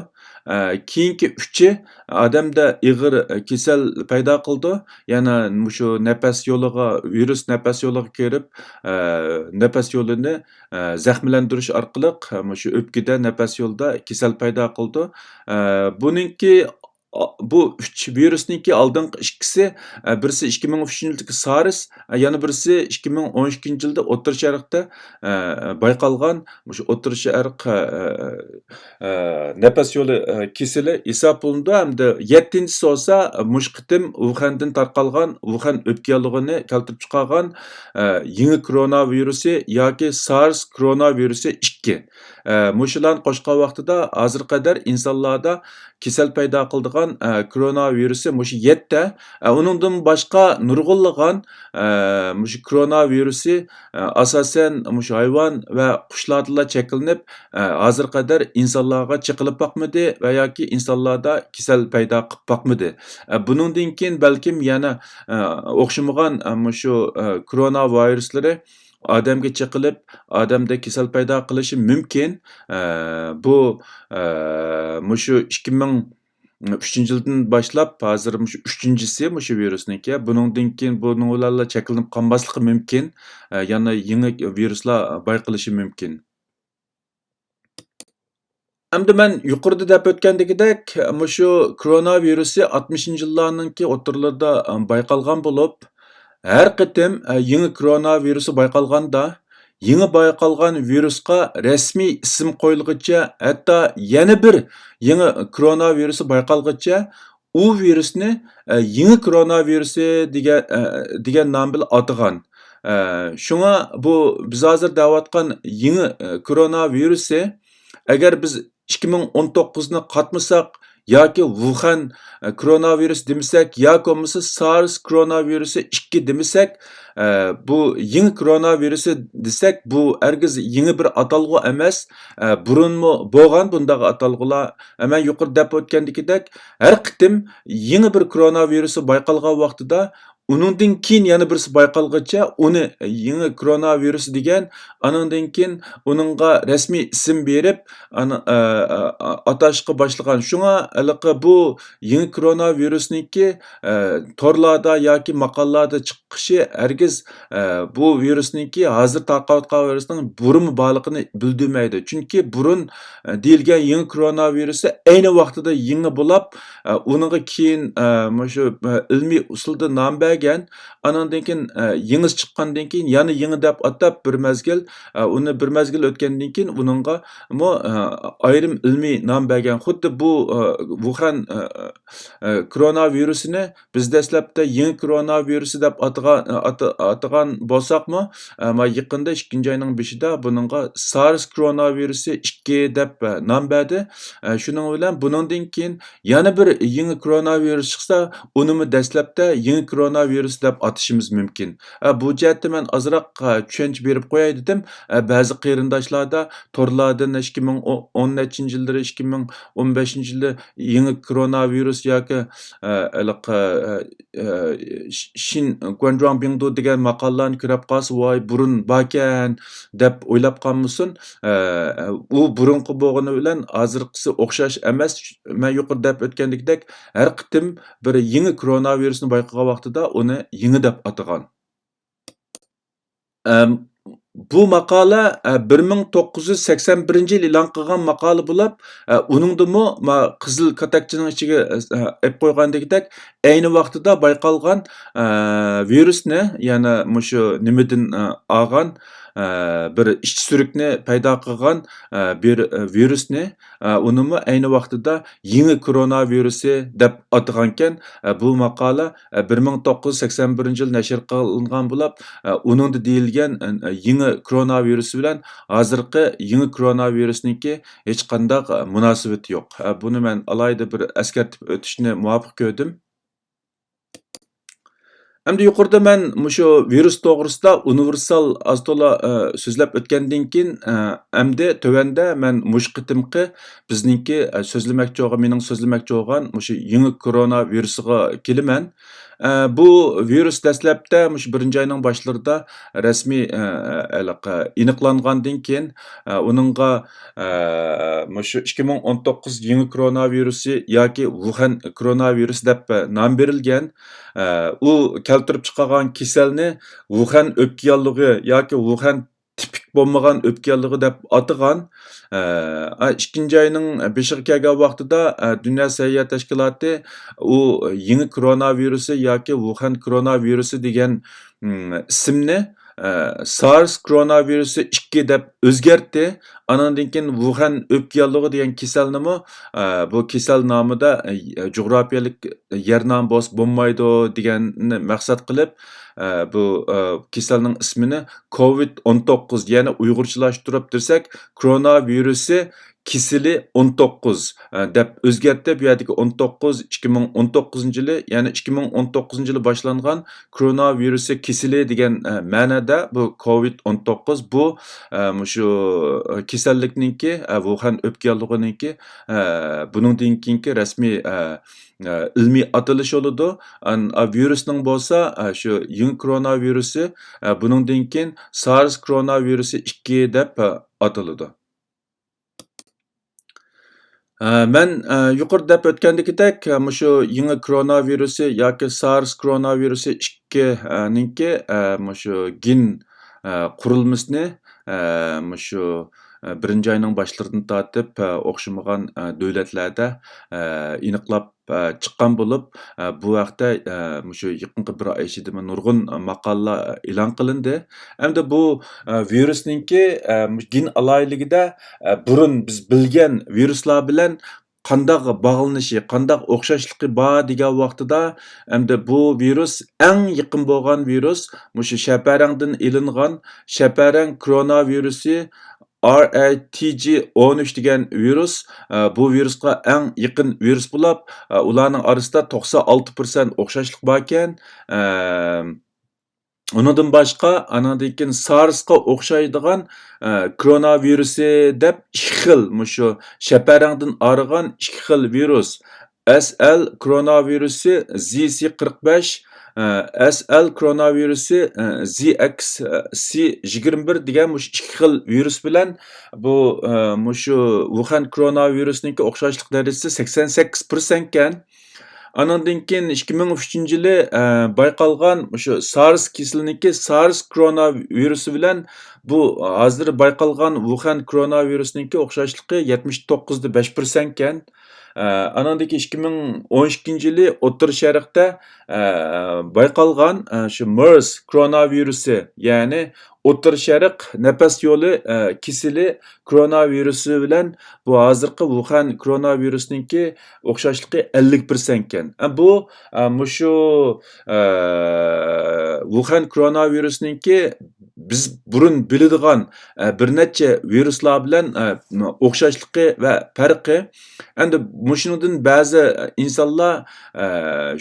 ئە، كېيىنكى ئۈچى ئادەمدە ئېغىر كېسەل پەيدا قىلىدۇ. يەنە مۇشۇ نەپەس يولىغا، ۋىرۇس نەپەس يولىغا كىرىپ، ئە، نەپەس يولىنى، ئە، زەخىملەندۈرۈش ئارقىلىق، مۇشۇ ئۆپكىدە، نەپەس يولىدا كېسەل پەيدا قىلىدۇ. ئە، بۇنىڭكى ئا-، بۇ ئۈچ ۋىرۇسنىڭكى ئالدىنقى ئىككىسى، ئە، بىرسى ئىككى مىڭ ئۈچىنچى يىلدىكى سارس، ئە، يەنە بىرسى ئىككى مىڭ ئون ئىككىنچى يىلدا ئوتتۇرا شەرقتە، ئە، بايقالغان مۇشۇ ئوتتۇرا شەرق، ئە، ئە، نەپەس يولى، ئە، كېسىلى ھېسابلىنىدۇ ھەمدە يەتتىنچىسى بولسا، ئە، مۇشۇ قېتىم ۋۇخەندىن تارقالغان، ۋۇخەن ئۆپكە ياللۇغىنى كەلتۈرۈپ چىقارغان، ئە، يېڭى كورونا ۋىرۇسى ياكى سارس كورونا ۋىرۇسى ئىككى. ئە، مۇشۇلارنى قوشقان ۋاقتىدا ھازىرغا قەدەر ئىنسانلاردا كېسەل پەيدا قىلىدىغان، ئە، كورونا ۋىرۇسى مۇشۇ يەتتە. ئە، ئۇنىڭدىن باشقا نۇرغۇنلىغان، ئە، مۇشۇ كورونا ۋىرۇسى، ئە، ئاساسەن مۇشۇ ھايۋان ۋە قۇشلاردىلا شەكىللىنىپ، ئە، ھازىرغا قەدەر ئىنسانلارغا چېقىلىپ باقمىدى ۋە ياكى ئىنسانلاردا كېسەل پەيدا قىلىپ باقمىدى. ئە، بۇنىڭدىن كېيىن بەلكىم يەنە، ئە، ئوخشىمىغان، ئە، مۇشۇ، ئە، كورونا ۋىرۇسلىرى ئادەمگە چېقىلىپ، ئادەمدە كېسەل پەيدا قىلىشى مۇمكىن. ئە، بۇ، ئە، مۇشۇ ئىككى مىڭ ئۈچىنچى يىلدىن باشلاپ، ھازىر مۇشۇ ئۈچىنچىسى مۇشۇ ۋىرۇسنىڭكى. بۇنىڭدىن كېيىن بۇنىڭ بىلەنلا چەكلىنىپ قالماسلىقى مۇمكىن. ئە، يەنە يېڭى ۋىرۇسلار بايقىلىشى مۇمكىن. ئەمدى مەن يۇقىرىدا دەپ ئۆتكەندىكىدەك، مۇشۇ كورونا ۋىرۇسى ئاتمىشىنچى يىللارنىڭكى ئوتتۇرىلىرىدا، ئە، بايقالغان بولۇپ، ھەر قېتىم، ئە، يېڭى كورونا ۋىرۇسى بايقالغاندا، يېڭى بايقالغان ۋىرۇسقا رەسمىي ئىسىم قويۇلغۇچە، ھەتتا يەنە بىر يېڭى كورونا ۋىرۇسى بايقالغۇچە، ئۇ ۋىرۇسنى، ئە، يېڭى كورونا ۋىرۇسى دېگەن، ئە، دېگەن نام بىلەن ئاتىغان. ئە، شۇڭا بۇ بىز ھازىر دەۋاتقان يېڭى، ئە، كورونا ۋىرۇسى، ئەگەر بىز ئىككى مىڭ ئون توققۇزنى قاتمىساق ياكى ۋۇخەن، ئە، كورونا ۋىرۇسى دېمىسەك ياكى بولمىسا سارس كورونا ۋىرۇسى ئىككى دېمىسەك، ئە، بۇ يېڭى كورونا ۋىرۇسى دېسەك، بۇ ھەرگىز يېڭى بىر ئاتالغۇ ئەمەس. ئە، بۇرۇنمۇ بولغان بۇنداق ئاتالغۇلار. ئە، مەن يۇقىرىدا دەپ ئۆتكەندىكىدەك، ھەر قېتىم يېڭى بىر كورونا ۋىرۇسى بايقالغان ۋاقتىدا، ئۇنىڭدىن كېيىن يەنە بىرسى بايقالغىچە ئۇنى يېڭى كورونا ۋىرۇسى دېگەن، ئانىڭدىن كېيىن ئۇنىڭغا رەسمىي ئىسىم بېرىپ، ئانا-، ئە، ئە، ئە، ئاتاشقا باشلىغان. شۇڭا ھېلىقى بۇ يېڭى كورونا ۋىرۇسنىڭكى، ئە، تورلاردا ياكى ماقالىلاردا چىقىشى ھەرگىز، ئە، بۇ ۋىرۇسنىڭكى ھازىر تارقاۋاتقان ۋىرۇسنىڭ بۇرۇنمۇ بارلىقىنى بىلدۈرمەيدۇ. چۈنكى بۇرۇن، ئە، دېيىلگەن يېڭى كورونا ۋىرۇسى ئەينى ۋاقتىدا يېڭى بولاپ، ئە، ئۇنىڭغا كېيىن، ئە، مۇشۇ، ئە، ئىلمىي ئۇسۇلدا نام بەرگەن، ئانىڭدىن كېيىن، ئە، يېڭىسى چىققاندىن كېيىن يەنە يېڭى دەپ ئاتاپ بىر مەزگىل، ئە، ئۇنى بىر مەزگىل ئۆتكەندىن كېيىن ئۇنىڭغىمۇ، ئە، ئايرىم ئىلمىي نام بەرگەن. خۇددى بۇ، ئە، ۋۇخەن، ئە، ئە، كورونا ۋىرۇسىنى بىز دەسلەپتە يېڭى كورونا ۋىرۇسى دەپ ئاتىغان، ئاتا-، ئاتىغان بولساقمۇ، ئە، مانا يېقىندا ئىككىنچى ئاينىڭ بېشىدا بۇنىڭغا سارس كورونا ۋىرۇسى ئىككى دەپ، ئە، نام بەردى. ئە، شۇنىڭ بىلەن بۇنىڭدىن كېيىن يەنە بىر يېڭى كورونا ۋىرۇس چىقسا، ئۇنىمۇ دەسلەپتە يېڭى كورونا ۋىرۇسى دەپ ئاتىشىمىز مۇمكىن. ئە، بۇ جەھەتتە مەن ئازراق، ئە، چۈشەنچە بېرىپ قوياي دېدىم. ئە، بەزى قېرىنداشلاردا تورلاردىن ئىككى مىڭ ئون نەچچىنچى يىللىرى، ئىككى مىڭ ئون بەشىنچى يىلى يېڭى كورونا ۋىرۇس ياكى، ئە، ھېلىقى، ئە، ئە، شىن گۇەنجۇاڭ بىڭدۇ دېگەن ماقالىلارنى كۆرۈپ قالسا، ۋاي، بۇرۇن باركەن دەپ ئويلاپ قالمىسۇن. ئە، ئۇ بۇرۇنقى بولغىنى بىلەن ھازىرقىسى ئوخشاش ئەمەس. مەن يۇقىرىدا دەپ ئۆتكەندىكىدەك، ھەر قېتىم بىر يېڭى كورونا ۋىرۇسنى بايقىغان ۋاقتىدا ئۇنى يېڭى دەپ ئاتىغان. ئەم، بۇ ماقالە، ئە، بىر مىڭ توققۇز يۈز سەكسەن بىرىنچى يىل ئېلان قىلغان ماقالە بولۇپ، ئە، ئۇنىڭدىمۇ ما قىزىل كاتەكچىنىڭ ئىچىگە، ئە، ئېلىپ قويغاندىكىدەك، ئەينى ۋاقتىدا بايقالغان، ئە، ۋىرۇسنى، يەنى مۇشۇ نېمىدىن، ئە، ئالغان، ئە، بىر ئىچ سۈرۈكنى پەيدا قىلغان، ئە، بىر، ئە، ۋىرۇسنى، ئە، ئۇنىمۇ ئەينى ۋاقتىدا يېڭى كورونا ۋىرۇسى دەپ ئاتىغانكەن. ئە، بۇ ماقالە، ئە، بىر مىڭ توققۇز يۈز سەكسەن بىرىنچى يىل نەشر قىلىنغان بولۇپ، ئە، ئۇنىڭدا دېيىلگەن، ئە، يېڭى كورونا ۋىرۇسى بىلەن ھازىرقى يېڭى كورونا ۋىرۇسنىڭكى ھېچقانداق، ئە، مۇناسىۋىتى يوق. ئە، بۇنى مەن ئالاھىدە بىر ئەسكەرتىپ ئۆتۈشنى مۇۋاپىق كۆردۈم. ئەمدى يۇقىرىدا مەن مۇشۇ ۋىرۇس توغرىسىدا ئۇنىۋېرسال ئاز تولا، ئە، سۆزلەپ ئۆتكەندىن كېيىن، ئە، ئەمدى تۆۋەندە مەن مۇشۇ قېتىمقى بىزنىڭكى، ئە، سۆزلىمەكچى بولغان، مېنىڭ سۆزلىمەكچى بولغان مۇشۇ يېڭى كورونا ۋىرۇسىغا كېلىمەن. ئە، بۇ ۋىرۇس دەسلەپتە مۇشۇ بىرىنچى ئاينىڭ باشلىرىدا رەسمىي، ئە، ھېلىقى ئېنىقلانغاندىن كېيىن، ئە، ئۇنىڭغا، ئە، مۇشۇ ئىككى مىڭ ئون توققۇز يېڭى كورونا ۋىرۇسى ياكى ۋۇخەن كورونا ۋىرۇسى دەپ، ئە، نام بېرىلگەن. ئە، ئۇ كەلتۈرۈپ چىقارغان كېسەلنى ۋۇخەن ئۆپكە ياللۇغى ياكى ۋۇخەن تىپىك بولمىغان ئۆپكە ياللۇغى دەپ ئاتىغان. ئە، ئىككىنچى ئاينىڭ بېشىغا كەلگەن ۋاقتىدا، ئە، دۇنيا سەھىيە تەشكىلاتى ئۇ يېڭى كورونا ۋىرۇسى ياكى ۋۇخەن كورونا ۋىرۇسى دېگەن، ئىسىمنى، ئە، سارس كورونا ۋىرۇسى ئىككى دەپ ئۆزگەرتتى. ئانىڭدىن كېيىن ۋۇخەن ئۆپكە ياللۇغى دېگەن كېسەلنىمۇ، ئە، بۇ كېسەل نامىدا، ئە، جۇغراپىيەلىك يەر نامى بولسا بولمايدۇ دېگەننى مەقسەت قىلىپ، ئە، بۇ، ئە، كېسەلنىڭ ئىسمىنى كوۋىد ئون توققۇز، يەنى ئۇيغۇرچىلاشتۇرۇپ دېسەك، كورونا ۋىرۇسى كېسىلى ئون توققۇز، ئە، دەپ ئۆزگەرتتى. بۇ يەردىكى ئون توققۇز، ئىككى مىڭ ئون توققۇزىنچى يىلى، يەنى ئىككى مىڭ ئون توققۇزىنچى يىلى باشلانغان كورونا ۋىرۇسى كېسىلى دېگەن، ئە، مەنىدە بۇ كوۋىد ئون توققۇز، بۇ، ئە، مۇشۇ، ئە، كېسەللىكنىڭكى، ئە، ۋۇخەن ئۆپكە ياللۇغىنىڭكى، ئە، بۇنىڭدىن كېيىنكى رەسمىي، ئە، ئە، ئىلمىي ئاتىلىشى بولىدۇ. ئان-، ئا، ۋىرۇسنىڭ بولسا، ئە، شۇ يېڭى كورونا ۋىرۇسى، ئە، بۇنىڭدىن كېيىن سارس كورونا ۋىرۇسى ئىككى دەپ، ئە، ئاتىلىدۇ. ئە، مەن، ئە، يۇقىرىدا دەپ ئۆتكەندىكىدەك، ئە، مۇشۇ يېڭى كورونا ۋىرۇسى ياكى سارس كورونا ۋىرۇسى ئىككى، ئە، نىڭكى، ئە، مۇشۇ گېن، ئە، قۇرۇلمىسىنى، ئە، مۇشۇ، ئە، بىرىنچى ئاينىڭ باشلىرىدىن تارتىپ، ئە، ئوخشىمىغان، ئە، دۆلەتلەردە، ئە، ئېنىقلاپ، ئە، چىققان بولۇپ، ئە، بۇ ھەقتە، ئە، مۇشۇ يېقىنقى بىر ئاي ئىچىدىمۇ نۇرغۇن ماقالىلەر ئېلان قىلىندى. ئەمدى بۇ، ئە، ۋىرۇسنىڭكى، ئە، مۇشۇ گېن ئالاھىدىلىكىدە، ئە، بۇرۇن بىز بىلگەن ۋىرۇسلار بىلەن قانداق باغلىنىشى، قانداق ئوخشاشلىقى بار دېگەن ۋاقتىدا، ئەمدى بۇ ۋىرۇس ئەڭ يېقىن بولغان ۋىرۇس، مۇشۇ شەپەرەڭدىن ئېلىنغان شەپەرەڭ كورونا ۋىرۇسى، ئار ئەي تى جى ئون ئۈچ دېگەن ۋىرۇس، ئە، بۇ ۋىرۇسقا ئەڭ يېقىن ۋىرۇس بولۇپ، ئە، ئۇلارنىڭ ئارىسىدا توقسان ئالتە پىرسەنت ئوخشاشلىق باركەن. ئە، ئۇنىڭدىن باشقا، ئانىڭدىن كېيىن سارسقا ئوخشايدىغان، ئە، كورونا ۋىرۇسى دەپ ئىككى خىل، مۇشۇ شەپەرەڭدىن ئايرىغان ئىككى خىل ۋىرۇس، ئەس ئەل كورونا ۋىرۇسى زى سى قىرىق بەش، ئە، ئەس ئەل كوروناۋىرۇسى، ئە، زى ئەكس سى يىگىرمە بىر دېگەن مۇشۇ ئىككى خىل ۋىرۇس بىلەن بۇ، ئە، مۇشۇ ۋۇخەن كوروناۋىرۇسنىڭكى ئوخشاشلىق دەرىجىسى سەكسەن سەككىز پىرسەنت ئىكەن. ئانىڭدىن كېيىن ئىككى مىڭ ئۈچىنچى يىلى، ئە، بايقالغان مۇشۇ سارس كېسىلىنىڭكى، سارس كوروناۋىرۇسى بىلەن بۇ ھازىر بايقالغان ۋۇخەن كوروناۋىرۇسنىڭكى ئوخشاشلىقى يەتمىش توققۇز دە بەش پىرسەنت ئىكەن. ئە، ئانىڭدىن كېيىن ئىككى مىڭ ئون ئىككىنچى يىلى ئوتتۇرا شەرقتە، ئە، بايقالغان، ئە، شۇ مېرس كوروناۋىرۇسى، يەنى ئوتتۇرا شەرق نەپەس يولى، ئە، كېسىلى كوروناۋىرۇسى بىلەن بۇ ھازىرقى ۋۇخەن كوروناۋىرۇسنىڭكى ئوخشاشلىقى ئەللىك پىرسەنت ئىكەن. ئە، بۇ، ئە، مۇشۇ، ئە، ۋۇخەن كوروناۋىرۇسنىڭكى بىز بۇرۇن بىلىدىغان، ئە، بىر نەچچە ۋىرۇسلار بىلەن، ئە، ئوخشاشلىقى ۋە پەرقى. ئەمدى مۇشۇنىڭدىن بەزى ئىنسانلار، ئە،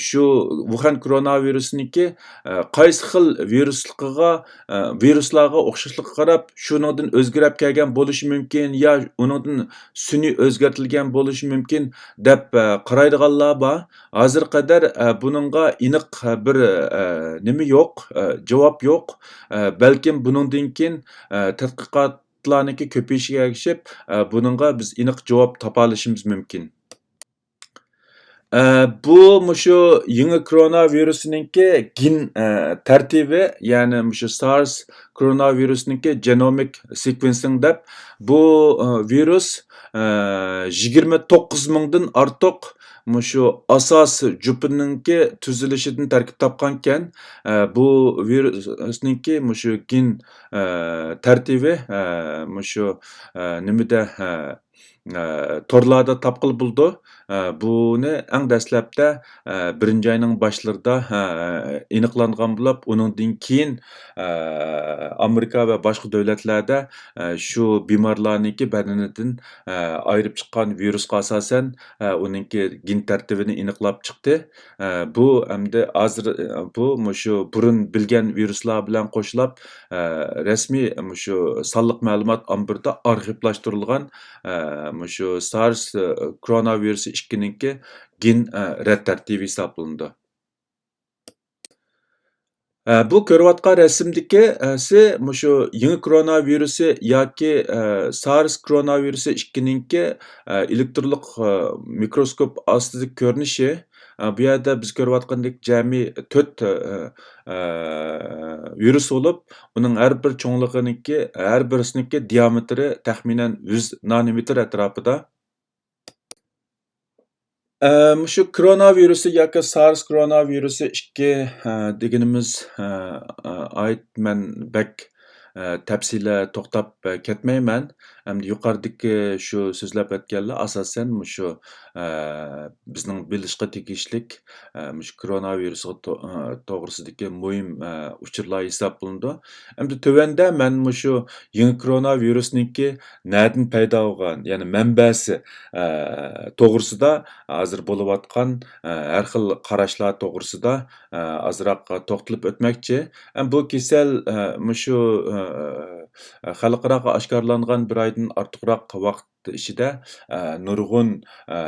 شۇ ۋۇخەن كوروناۋىرۇسنىڭكى، ئە، قايسى خىل ۋىرۇسلۇقىغا، ئە، ۋىرۇسلارغا ئوخشاشلىققا قاراپ، شۇنىڭدىن ئۆزگىرەپ كەلگەن بولۇشى مۇمكىن يا ئۇنىڭدىن سۈنئىي ئۆزگەرتىلگەن بولۇشى مۇمكىن دەپ، ئە، قارايدىغانلار بار. ھازىرغا قەدەر، ئە، بۇنىڭغا ئېنىق، ئە، بىر، ئە، نېمە يوق، ئە، جاۋاب يوق. ئە، بەلكىم بۇنىڭدىن كېيىن، ئە، تەتقىقاتلارنىڭكى كۆپىيىشىگە ئەگىشىپ، ئە، بۇنىڭغا بىز ئېنىق جاۋاب تاپالىشىمىز مۇمكىن. ئە، بۇ مۇشۇ يېڭى كورونا ۋىرۇسىنىڭكى گېن، ئە، تەرتىپى، يەنى مۇشۇ سارس كورونا ۋىرۇسىنىڭكى جېنومىك سېكۋېنسىڭ دەپ، بۇ، ئە، ۋىرۇس، ئە، يىگىرمە توققۇز مىڭدىن ئارتۇق مۇشۇ ئاساس جۈپىنىڭكى تۈزۈلۈشىدىن تەركىب تاپقانكەن. ئە، بۇ ۋىرۇسنىڭكى مۇشۇ گېن، ئە، تەرتىپى، ئە، مۇشۇ، ئە، نېمىدە، ئە، ئە، تورلاردا تاپقىلى بولىدۇ. ئە، بۇنى ئەڭ دەسلەپتە، ئە، بىرىنچى ئاينىڭ باشلىرىدا، ئە، ئېنىقلانغان بولۇپ، ئۇنىڭدىن كېيىن، ئە، ئامېرىكا ۋە باشقا دۆلەتلەردە، ئە، شۇ بىمارلارنىڭكى بەدىنىدىن، ئە، ئايرىپ چىققان ۋىرۇسقا ئاساسەن، ئە، ئۇنىڭكى گېن تەرتىپىنى ئېنىقلاپ چىقتى. ئە، بۇ ئەمدى ھازىر، ئە، بۇ مۇشۇ بۇرۇن بىلگەن ۋىرۇسلار بىلەن قوشۇلاپ، ئە، رەسمىي مۇشۇ سانلىق مەلۇمات ئامبىرىدا ئارخىپلاشتۇرۇلغان، ئە، مۇشۇ سارس، ئە، كورونا ۋىرۇسى ئىككىنىڭكى گېن، ئە، رەت تەرتىپى ھېسابلىنىدۇ. ئە، بۇ كۆرۈۋاتقان رەسىمدىكى، ئە، سى مۇشۇ يېڭى كورونا ۋىرۇسى ياكى، ئە، سارس كورونا ۋىرۇسى ئىككىنىڭكى، ئە، ئېلېكترونلۇق، ئە، مىكروسكوپ ئاستىدىكى كۆرۈنۈشى. ئە، بۇ يەردە بىز كۆرۈۋاتقاندەك جەمئىي تۆت، ئە، ئە، ۋىرۇس بولۇپ، ئۇنىڭ ھەر بىر چوڭلۇقىنىڭكى، ھەر بىرسىنىڭكى دىيامېتىرى تەخمىنەن يۈز نانومېتىر ئەتراپىدا. ئە، مۇشۇ كورونا ۋىرۇسى ياكى سارس كورونا ۋىرۇسى ئىككى، ئە، دېگىنىمىز، ئە، ئە، ئايت مەن بەك، ئە، تەپسىلە توختاپ، ئە، كەتمەيمەن. ئەمدى يۇقىرىدىكى شۇ سۆزلەپ ئۆتكەنلەر ئاساسەن مۇشۇ، ئە، بىزنىڭ بىلىشقا تېگىشلىك، ئە، مۇشۇ كورونا ۋىرۇسىغا تو-، ئە، توغرىسىدىكى مۇھىم، ئە، ئۇچۇرلار ھېسابلىنىدۇ. ئەمدى تۆۋەندە مەن مۇشۇ يېڭى كورونا ۋىرۇسنىڭكى نەدىن پەيدا بولغان، يەنى مەنبەسى، ئە، توغرىسىدا ھازىر بولۇۋاتقان، ئە، ھەر خىل قاراشلار توغرىسىدا، ئە، ئازراق توختىلىپ ئۆتمەكچى. ئە، بۇ كېسەل، ئە، مۇشۇ، ئە، خەلقئاراغا ئاشكارىلانغان بىر ئايدىن ئارتۇقراق ۋاقىت ئىچىدە، ئە، نۇرغۇن، ئە،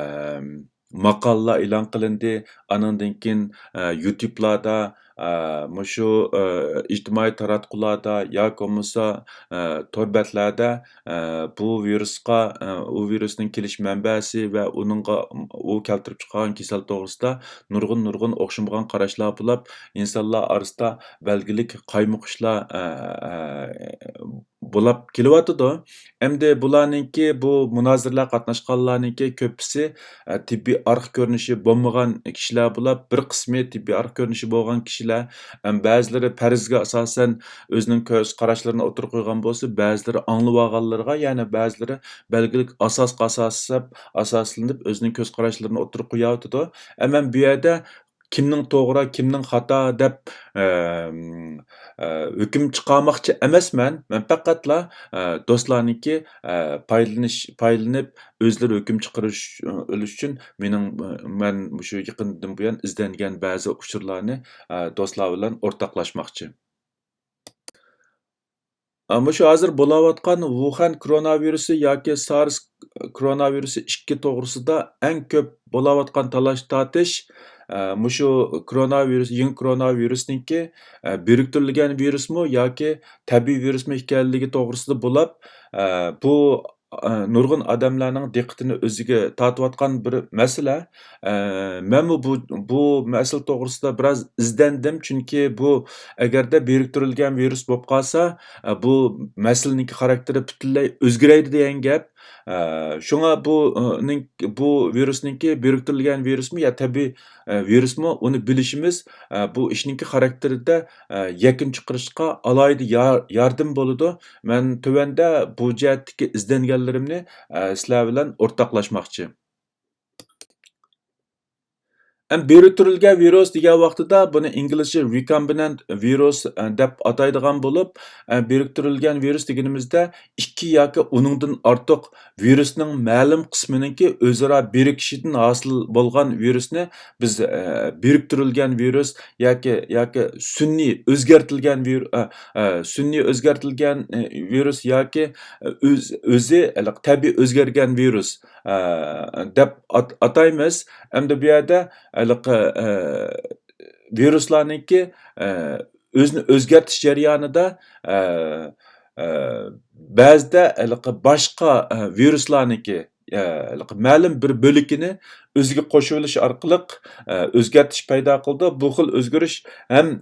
ماقالىلار ئېلان قىلىندى. ئانىڭدىن كېيىن، ئە، يۇتيۇبلاردا، ئە، مۇشۇ، ئە، ئىجتىمائىي تاراتقۇلاردا ياكى بولمىسا، ئە، تور بەتلەردە، ئە، بۇ ۋىرۇسقا، ئە، ئۇ ۋىرۇسنىڭ كېلىش مەنبەسى ۋە ئۇنىڭغا، ئۇ كەلتۈرۈپ چىقارغان كېسەل توغرىسىدا نۇرغۇن، نۇرغۇن ئوخشىمىغان قاراشلار بولۇپ، ئىنسانلار ئارىسىدا بەلگىلىك قايمۇقۇشلار، ئە، ئە، بولاپ كېلىۋاتىدۇ. ئەمدى بۇلارنىڭكى، بۇ مۇنازىرىلەرگە قاتناشقانلارنىڭكى كۆپىسى، ئە، تېببىي ئارقا كۆرۈنۈشى بولمىغان كىشىلەر بولاپ، بىر قىسمى تېببىي ئارقا كۆرۈنۈشى بولغان كىشىلەر. ئەم، بەزىلىرى پەرەزگە ئاساسەن ئۆزىنىڭ كۆز قاراشلىرىنى ئوتتۇرىغا قويغان بولسا، بەزىلىرى ئاڭلىۋالغانلىرىغا، يەنە بەزىلىرى بەلگىلىك ئاساسقا ئاساسلاپ، ئاساسلىنىپ ئۆزىنىڭ كۆز قاراشلىرىنى ئوتتۇرىغا قويۇۋاتىدۇ. ئەمما بۇ يەردە كىمنىڭ توغرا، كىمنىڭ خاتا دەپ، ئەم، ئە، ھۆكۈم چىقارماقچى ئەمەسمەن. مەن پەقەتلا، ئە، دوستلارنىڭكى، ئە، پايدىلىنىش، پايدىلىنىپ ئۆزلىرى ھۆكۈم چىقىرىش، ئە، ئۈلۈش ئۈچۈن مېنىڭ، ئە، مەن مۇشۇ يېقىندىن بۇيان ئىزدەنگەن بەزى ئۇچۇرلارنى، ئە، دوستلار بىلەن ئورتاقلاشماقچى. ئە، مۇشۇ ھازىر بولاۋاتقان ۋۇخەن كورونا ۋىرۇسى ياكى سارس كورونا ۋىرۇسى ئىككى توغرىسىدا ئەڭ كۆپ بولاۋاتقان تالاش-تارتىش، ئە، مۇشۇ كورونا ۋىرۇس، يېڭى كورونا ۋىرۇسنىڭكى، ئە، بىرىكتۈرۈلگەن ۋىرۇسمۇ ياكى تەبىئىي ۋىرۇسمۇ ئىكەنلىكى توغرىسىدا بولۇپ، ئە، بۇ، ئە، نۇرغۇن ئادەملەرنىڭ دىققىتىنى ئۆزىگە تارتىۋاتقان بىر مەسىلە. ئە، مەنمۇ بۇ، بۇ مەسىلە توغرىسىدا بىراز ئىزدەندىم، چۈنكى بۇ ئەگەردە بىرىكتۈرۈلگەن ۋىرۇس بولۇپ قالسا، ئە، بۇ مەسىلىنىڭكى خاراكتېرى پۈتۈنلەي ئۆزگىرەيدۇ دېگەن گەپ. ئە، شۇڭا بۇ، ئە، نىڭ-، بۇ ۋىرۇسنىڭكى بىرىكتۈرۈلگەن ۋىرۇسمۇ يا تەبىئىي، ئە، ۋىرۇسمۇ، ئۇنى بىلىشىمىز، ئە، بۇ ئىشنىڭكى خاراكتېرىدە، ئە، يەكۈن چىقىرىشقا ئالاھىدە يار-، ياردىمى بولىدۇ. مەن تۆۋەندە بۇ جەھەتتىكى ئىزدەنگەنلىرىمنى، ئە، سىلەر بىلەن ئورتاقلاشماقچى. ئەم، بىرىكتۈرۈلگەن ۋىرۇس دېگەن ۋاقتىدا بۇنى ئىنگلىزچە رېكومبىنەنت ۋىرۇس، ئە، دەپ ئاتايدىغان بولۇپ، ئە، بىرىكتۈرۈلگەن ۋىرۇس دېگىنىمىزدە ئىككى ياكى ئۇنىڭدىن ئارتۇق ۋىرۇسنىڭ مەلۇم قىسمىنىڭكى ئۆزئارا بىرىكىشىدىن ھاسىل بولغان ۋىرۇسنى بىز، ئە، بىرىكتۈرۈلگەن ۋىرۇس ياكى، ياكى سۈنئىي ئۆزگەرتىلگەن ۋىر-، ئە، ئە، سۈنئىي ئۆزگەرتىلگەن، ئە، ۋىرۇس ياكى، ئە، ئۆز-، ئۆزى ھېلىقى تەبىئىي ئۆزگەرگەن ۋىرۇس، ئە، دەپ ئات-، ئاتايمىز. ئەمدى بۇ يەردە ھېلىقى، ئە، ۋىرۇسلارنىڭكى، ئە، ئۆزىنى ئۆزگەرتىش جەريانىدا، ئە، ئە، بەزىدە ھېلىقى باشقا، ئە، ۋىرۇسلارنىڭكى، ئە، ھېلىقى مەلۇم بىر بۆلىكىنى ئۆزىگە قوشۇۋېلىش ئارقىلىق، ئە، ئۆزگەرتىش پەيدا قىلىدۇ. بۇ خىل ئۆزگىرىش ھەم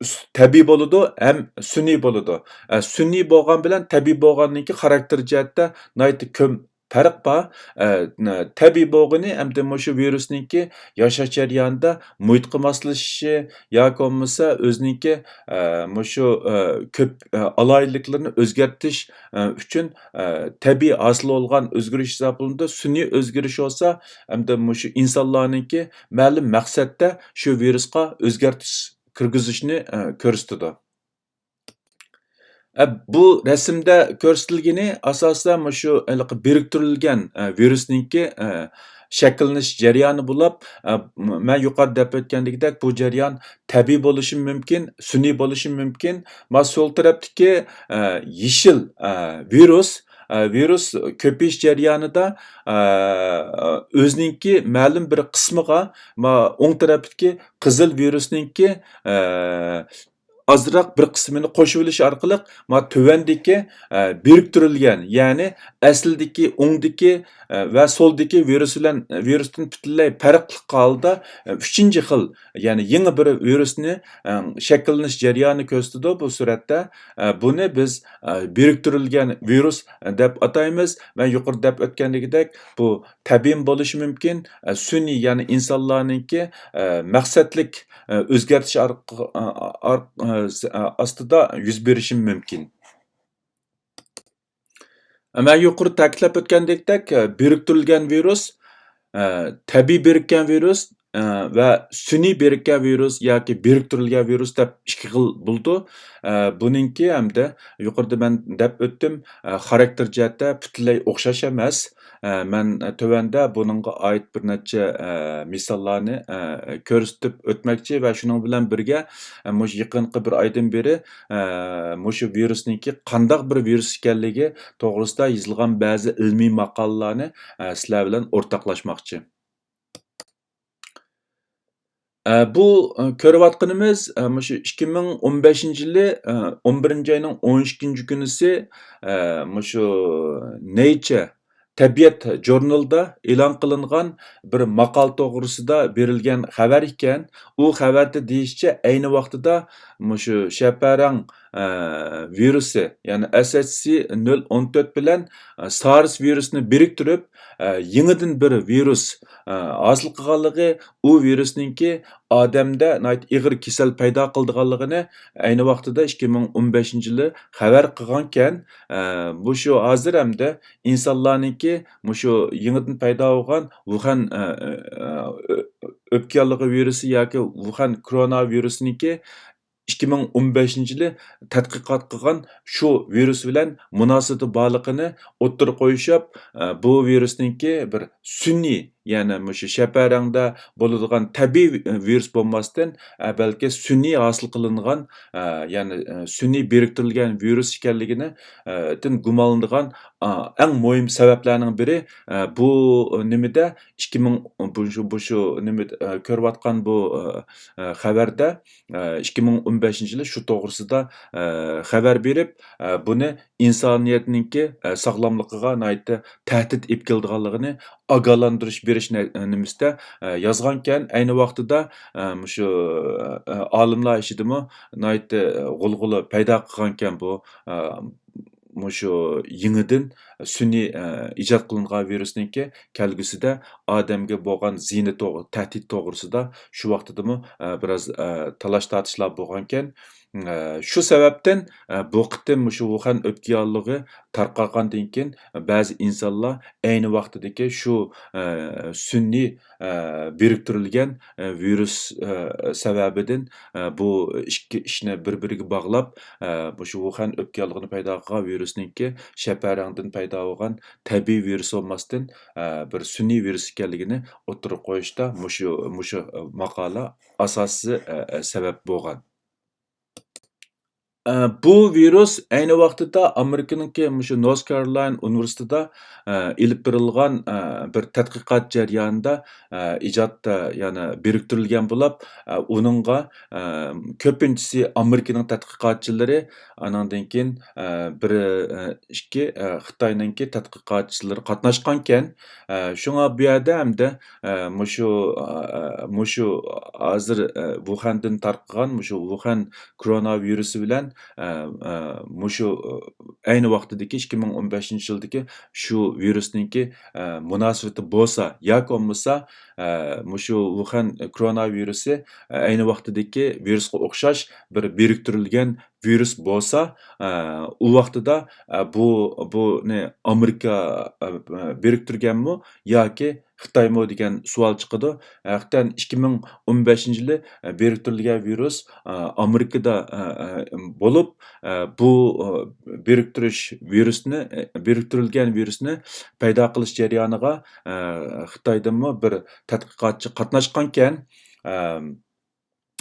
س-، تەبىئىي بولىدۇ، ھەم سۈنئىي بولىدۇ. ئە، سۈنئىي بولغان بىلەن تەبىئىي بولغاننىڭكى خاراكتېر جەھەتتە ناھايىتى كۆپ پەرق بار. ئە، نە-، تەبىئىي بولغىنى ئەمدى مۇشۇ ۋىرۇسنىڭكى ياشاش جەريانىدا مۇھىتقا ماسلىشىشى ياكى بولمىسا ئۆزىنىڭكى، ئە، مۇشۇ، ئە، كۆپ، ئە، ئالاھىدىلىكلىرىنى ئۆزگەرتىش، ئە، ئۈچۈن، ئە، تەبىئىي ھاسىل بولغان ئۆزگىرىش ھېسابلىنىدۇ. سۈنئىي ئۆزگىرىش بولسا ئەمدى مۇشۇ ئىنسانلارنىڭكى مەلۇم مەقسەتتە شۇ ۋىرۇسقا ئۆزگەرتىش كىرگۈزۈشنى، ئە، كۆرسىتىدۇ. ئە، بۇ رەسىمدە كۆرسىتىلگىنى ئاساسەن مۇشۇ ھېلىقى بىرىكتۈرۈلگەن، ئە، ۋىرۇسنىڭكى، ئە، شەكىللىنىش جەريانى بولۇپ، ئە، م-، مەن يۇقىرىدا دەپ ئۆتكەندىكىدەك بۇ جەريان تەبىئىي بولۇشى مۇمكىن، سۈنئىي بولۇشى مۇمكىن. ما سول تەرەپتىكى، ئە، يېشىل، ئە، ۋىرۇس، ئە، ۋىرۇس كۆپىيىش جەريانىدا، ئە، ئۆزىنىڭكى مەلۇم بىر قىسمىغا، ما ئوڭ تەرەپتىكى قىزىل ۋىرۇسنىڭكى، ئە، ئازراق بىر قىسمىنى قوشۇۋېلىش ئارقىلىق، ما تۆۋەندىكى، ئە، بىرىكتۈرۈلگەن، يەنى ئەسلىدىكى، ئوڭدىكى، ئە، ۋە سولدىكى ۋىرۇس بىلەن، ۋىرۇستىن پۈتۈنلەي پەرقلىق ھالدا، ئە، ئۈچىنچى خىل، يەنى يېڭى بىر ۋىرۇسنى، ئە، شەكىللىنىش جەريانى كۆرسىتىدۇ بۇ سۈرەتتە. ئە، بۇنى بىز، ئە، بىرىكتۈرۈلگەن ۋىرۇس دەپ ئاتايمىز. مەن يۇقىرىدا دەپ ئۆتكەندىكىدەك، بۇ تەبىئىي بولۇشى مۇمكىن، ئە، سۈنئىي، يەنى ئىنسانلارنىڭكى، ئە، مەقسەتلىك، ئە، ئۆزگەرتىش ئارق-، ئە، ئارق-، ئە، س-، ئە، ئاستىدا يۈز بېرىشى مۇمكىن. مەن يۇقىرىدا تەكىتلەپ ئۆتكەندەك، ئە، بىرىكتۈرۈلگەن ۋىرۇس، ئە، تەبىئىي بىرىككەن ۋىرۇس، ئە، ۋە سۈنئىي بىرىككەن ۋىرۇس ياكى بىرىكتۈرۈلگەن ۋىرۇس دەپ ئىككى خىل بولىدۇ. ئە، بۇنىڭكى ھەمدە يۇقىرىدا مەن دەپ ئۆتتۈم، ئە، خاراكتېر جەھەتتە پۈتۈنلەي ئوخشاش ئەمەس. ئە، مەن، ئە، تۆۋەندە بۇنىڭغا ئائىت بىر نەچچە، ئە، مىساللارنى، ئە، كۆرسىتىپ ئۆتمەكچى ۋە شۇنىڭ بىلەن بىرگە، ئە، مۇشۇ يېقىنقى بىر ئايدىن بېرى، ئە، مۇشۇ ۋىرۇسنىڭكى قانداق بىر ۋىرۇس ئىكەنلىكى توغرىسىدا يېزىلغان بەزى ئىلمىي ماقالىلەرنى، ئە، سىلەر بىلەن ئورتاقلاشماقچى. ئە، بۇ، ئە، كۆرۈۋاتقىنىمىز، ئە، مۇشۇ ئىككى مىڭ ئون بەشىنچى يىلى، ئە، ئون بىرىنچى ئاينىڭ ئون ئىككىنچى كۈنىسى، ئە، مۇشۇ نەيچە تەبىئەت ژۇرنىلىدا ئېلان قىلىنغان بىر ماقالە توغرىسىدا بېرىلگەن خەۋەر ئىكەن. ئۇ خەۋەردە دېيىشىچە، ئەينى ۋاقتىدا مۇشۇ شەپەرەڭ، ئە، ۋىرۇسى، يەنى ئەس ئەچ سى نۆل ئون تۆت بىلەن، ئە، سارس ۋىرۇسىنى بىرىكتۈرۈپ، ئە، يېڭىدىن بىر ۋىرۇس، ئە، ھاسىل قىلغانلىقى، ئۇ ۋىرۇسنىڭكى ئادەمدە ناھايىتى ئېغىر كېسەل پەيدا قىلىدىغانلىقىنى ئەينى ۋاقتىدا ئىككى مىڭ ئون بەشىنچى يىلى خەۋەر قىلغانكەن. ئە، بۇ شۇ ھازىر ھەمدە ئىنسانلارنىڭكى مۇشۇ يېڭىدىن پەيدا بولغان ۋۇخەن، ئە، ئە، ئۆ-، ئۆپكە ياللۇغى ۋىرۇسى ياكى ۋۇخەن كورونا ۋىرۇسىنىڭكى ئىككى مىڭ ئون بەشىنچى يىلى تەتقىقات قىلغان شۇ ۋىرۇس بىلەن مۇناسىۋىتى بارلىقىنى ئوتتۇرىغا قويۇشۇپ، ئە، بۇ ۋىرۇسنىڭكى بىر سۈنئىي، يەنى مۇشۇ شەپەرەڭدە بولىدىغان تەبىئىي ۋىرۇس بولماستىن، ئە، بەلكى سۈنئىي ھاسىل قىلىنغان، ئە، يەنى، ئە، سۈنئىي بىرىكتۈرۈلگەن ۋىرۇس ئىكەنلىكىنى، ئە، دىن گۇمانلىنىدىغان، ئا، ئەڭ مۇھىم سەۋەبلەرنىڭ بىرى، ئە، بۇ نېمىدە ئىككى مىڭ، بۇ شۇ، بۇ شۇ نېمە، ئە، كۆرۈۋاتقان بۇ، ئە، ئە، خەۋەردە، ئە، ئىككى مىڭ ئون بەشىنچى يىلى شۇ توغرىسىدا، ئە، خەۋەر بېرىپ، ئە، بۇنى ئىنسانىيەتنىڭكى، ئە، ساغلاملىقىغا ناھايىتى تەھدىت ئېلىپ كېلىدىغانلىقىنى ئاگاھلاندۇرۇش بېرىش نە-، نېمىسىدە، ئە، يازغانكەن. ئەينى ۋاقتىدا، ئە، مۇشۇ، ئە، ئالىملار ئىچىدىمۇ ناھايىتى، ئە، غۇلغۇلا پەيدا قىلغانكەن بۇ، ئە، مۇشۇ يېڭىدىن سۈنئىي، ئە، ئىجاد قىلىنغان ۋىرۇسنىڭكى كەلگۈسىدە ئادەمگە بولغان زىيىنى توغ-، تەھدىت توغرىسىدا شۇ ۋاقتىدىمۇ، ئە، بىراز، ئە، تالاش تارتىشلار بولغانكەن. ئە، شۇ سەۋەبتىن، ئە، بۇ قېتىم مۇشۇ ۋۇخەن ئۆپكە ياللۇغى تارقالغاندىن كېيىن، بەزى ئىنسانلار ئەينى ۋاقتىدىكى شۇ، ئە، سۈنئىي، ئە، بىرىكتۈرۈلگەن، ئە، ۋىرۇس، ئە، سەۋەبىدىن، ئە، بۇ ئىككى ئىشنى بىر-بىرىگە باغلاپ، ئە، مۇشۇ ۋۇخەن ئۆپكە ياللۇغىنى پەيدا قىلغان ۋىرۇسنىڭكى شەپەرەڭدىن پەيدا بولغان تەبىئىي ۋىرۇس بولماستىن، ئە، بىر سۈنئىي ۋىرۇس ئىكەنلىكىنى ئوتتۇرىغا قويۇشتا مۇشۇ، مۇشۇ، ئە، ماقالە ئاساسىي، ئە، ئە، سەۋەب بولغان. ئە، بۇ ۋىرۇس ئەينى ۋاقتىدا ئامېرىكىنىڭكى مۇشۇ نورس كارولىنا ئۇنىۋېرسىتېتىدا، ئە، ئېلىپ بېرىلغان، ئە، بىر تەتقىقات جەريانىدا، ئە، ئىجاد، ئە، يەنى بىرىكتۈرۈلگەن بولۇپ، ئە، ئۇنىڭغا، ئە، كۆپىنچىسى ئامېرىكىنىڭ تەتقىقاتچىلىرى، ئانىڭدىن كېيىن، ئە، بىر، ئە، ئىككى، ئە، خىتاينىڭكى تەتقىقاتچىلىرى قاتناشقانكەن. ئە، شۇڭا بۇ يەردە ئەمدى، ئە، مۇشۇ، ئە، مۇشۇ ھازىر، ئە، ۋۇخەندىن تارقىغان مۇشۇ ۋۇخەن كورونا ۋىرۇسى بىلەن، ئە، ئە، مۇشۇ، ئە، ئەينى ۋاقتىدىكى ئىككى مىڭ ئون بەشىنچى يىلدىكى شۇ ۋىرۇسنىڭكى، ئە، مۇناسىۋىتى بولسا ياكى بولمىسا، ئە، مۇشۇ ۋۇخەن كورونا ۋىرۇسى، ئە، ئەينى ۋاقتىدىكى ۋىرۇسقا ئوخشاش بىر بىرىكتۈرۈلگەن ۋىرۇس بولسا، ئە، ئۇ ۋاقتىدا، ئە، بۇ، بۇنى ئامېرىكا، ئە، بىرىكتۈرگەنمۇ ياكى خىتايمۇ دېگەن سوئال چىقىدۇ. ھەقىقەتەن ئىككى مىڭ ئون بەشىنچى يىلى، ئە، بىرىكتۈرۈلگەن ۋىرۇس، ئە، ئامېرىكىدا، ئە، ئە، بولۇپ، ئە، بۇ، ئە، بىرىكتۈرۈش ۋىرۇسنى، ئە، بىرىكتۈرۈلگەن ۋىرۇسنى پەيدا قىلىش جەريانىغا، ئە، خىتايدىنمۇ بىر تەتقىقاتچى قاتناشقانكەن. ئە،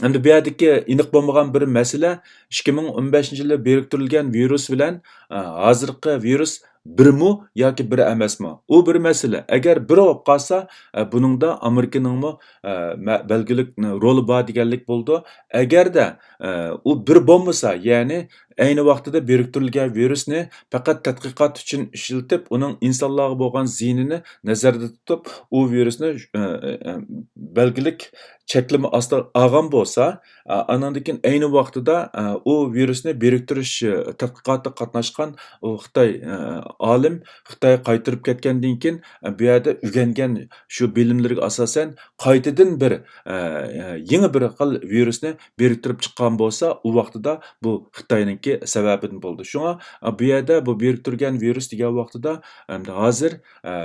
ئەمدى بۇ يەردىكى ئېنىق بولمىغان بىر مەسىلە، ئىككى مىڭ ئون بەشىنچى يىلى بىرىكتۈرۈلگەن ۋىرۇس بىلەن، ئە، ھازىرقى ۋىرۇس بىرمۇ ياكى بىر ئەمەسمۇ؟ ئۇ بىر مەسىلە. ئەگەر بىر بولۇپ قالسا، ئە، بۇنىڭدا ئامېرىكىنىڭمۇ، ئە، مە-، بەلگىلىك رولى بار دېگەنلىك بولىدۇ. ئەگەردە، ئە، ئۇ بىر بولمىسا، يەنى ئەينى ۋاقتىدا بىرىكتۈرۈلگەن ۋىرۇسنى پەقەت تەتقىقات ئۈچۈن ئىشلىتىپ، ئۇنىڭ ئىنسانلارغا بولغان زىيىنىنى نەزەردە تۇتۇپ، ئۇ ۋىرۇسنى، ئە، ئە، ئە، بەلگىلىك چەكلىمە ئاستىغا ئالغان بولسا، ئا-، ئانىڭدىن كېيىن ئەينى ۋاقتىدا، ئا، ئۇ ۋىرۇسنى بىرىكتۈرۈش، ئا، تەتقىقاتىدا قاتناشقان ئۇ خىتاي، ئا، ئالىم خىتايغا قايتۇرۇپ كەتكەندىن كېيىن، ئا، بۇ يەردە ئۆگەنگەن شۇ بىلىملىرىگە ئاساسەن قايتىدىن بىر، ئا، ئا، يېڭى بىر خىل ۋىرۇسنى بىرىكتۈرۈپ چىققان بولسا، ئۇ ۋاقتىدا بۇ خىتاينىڭكى سەۋەبىدىن بولىدۇ. شۇڭا، ئا، بۇ يەردە بۇ بىرىكتۈرگەن ۋىرۇس دېگەن ۋاقتىدا، ئەمدى ھازىر، ئا،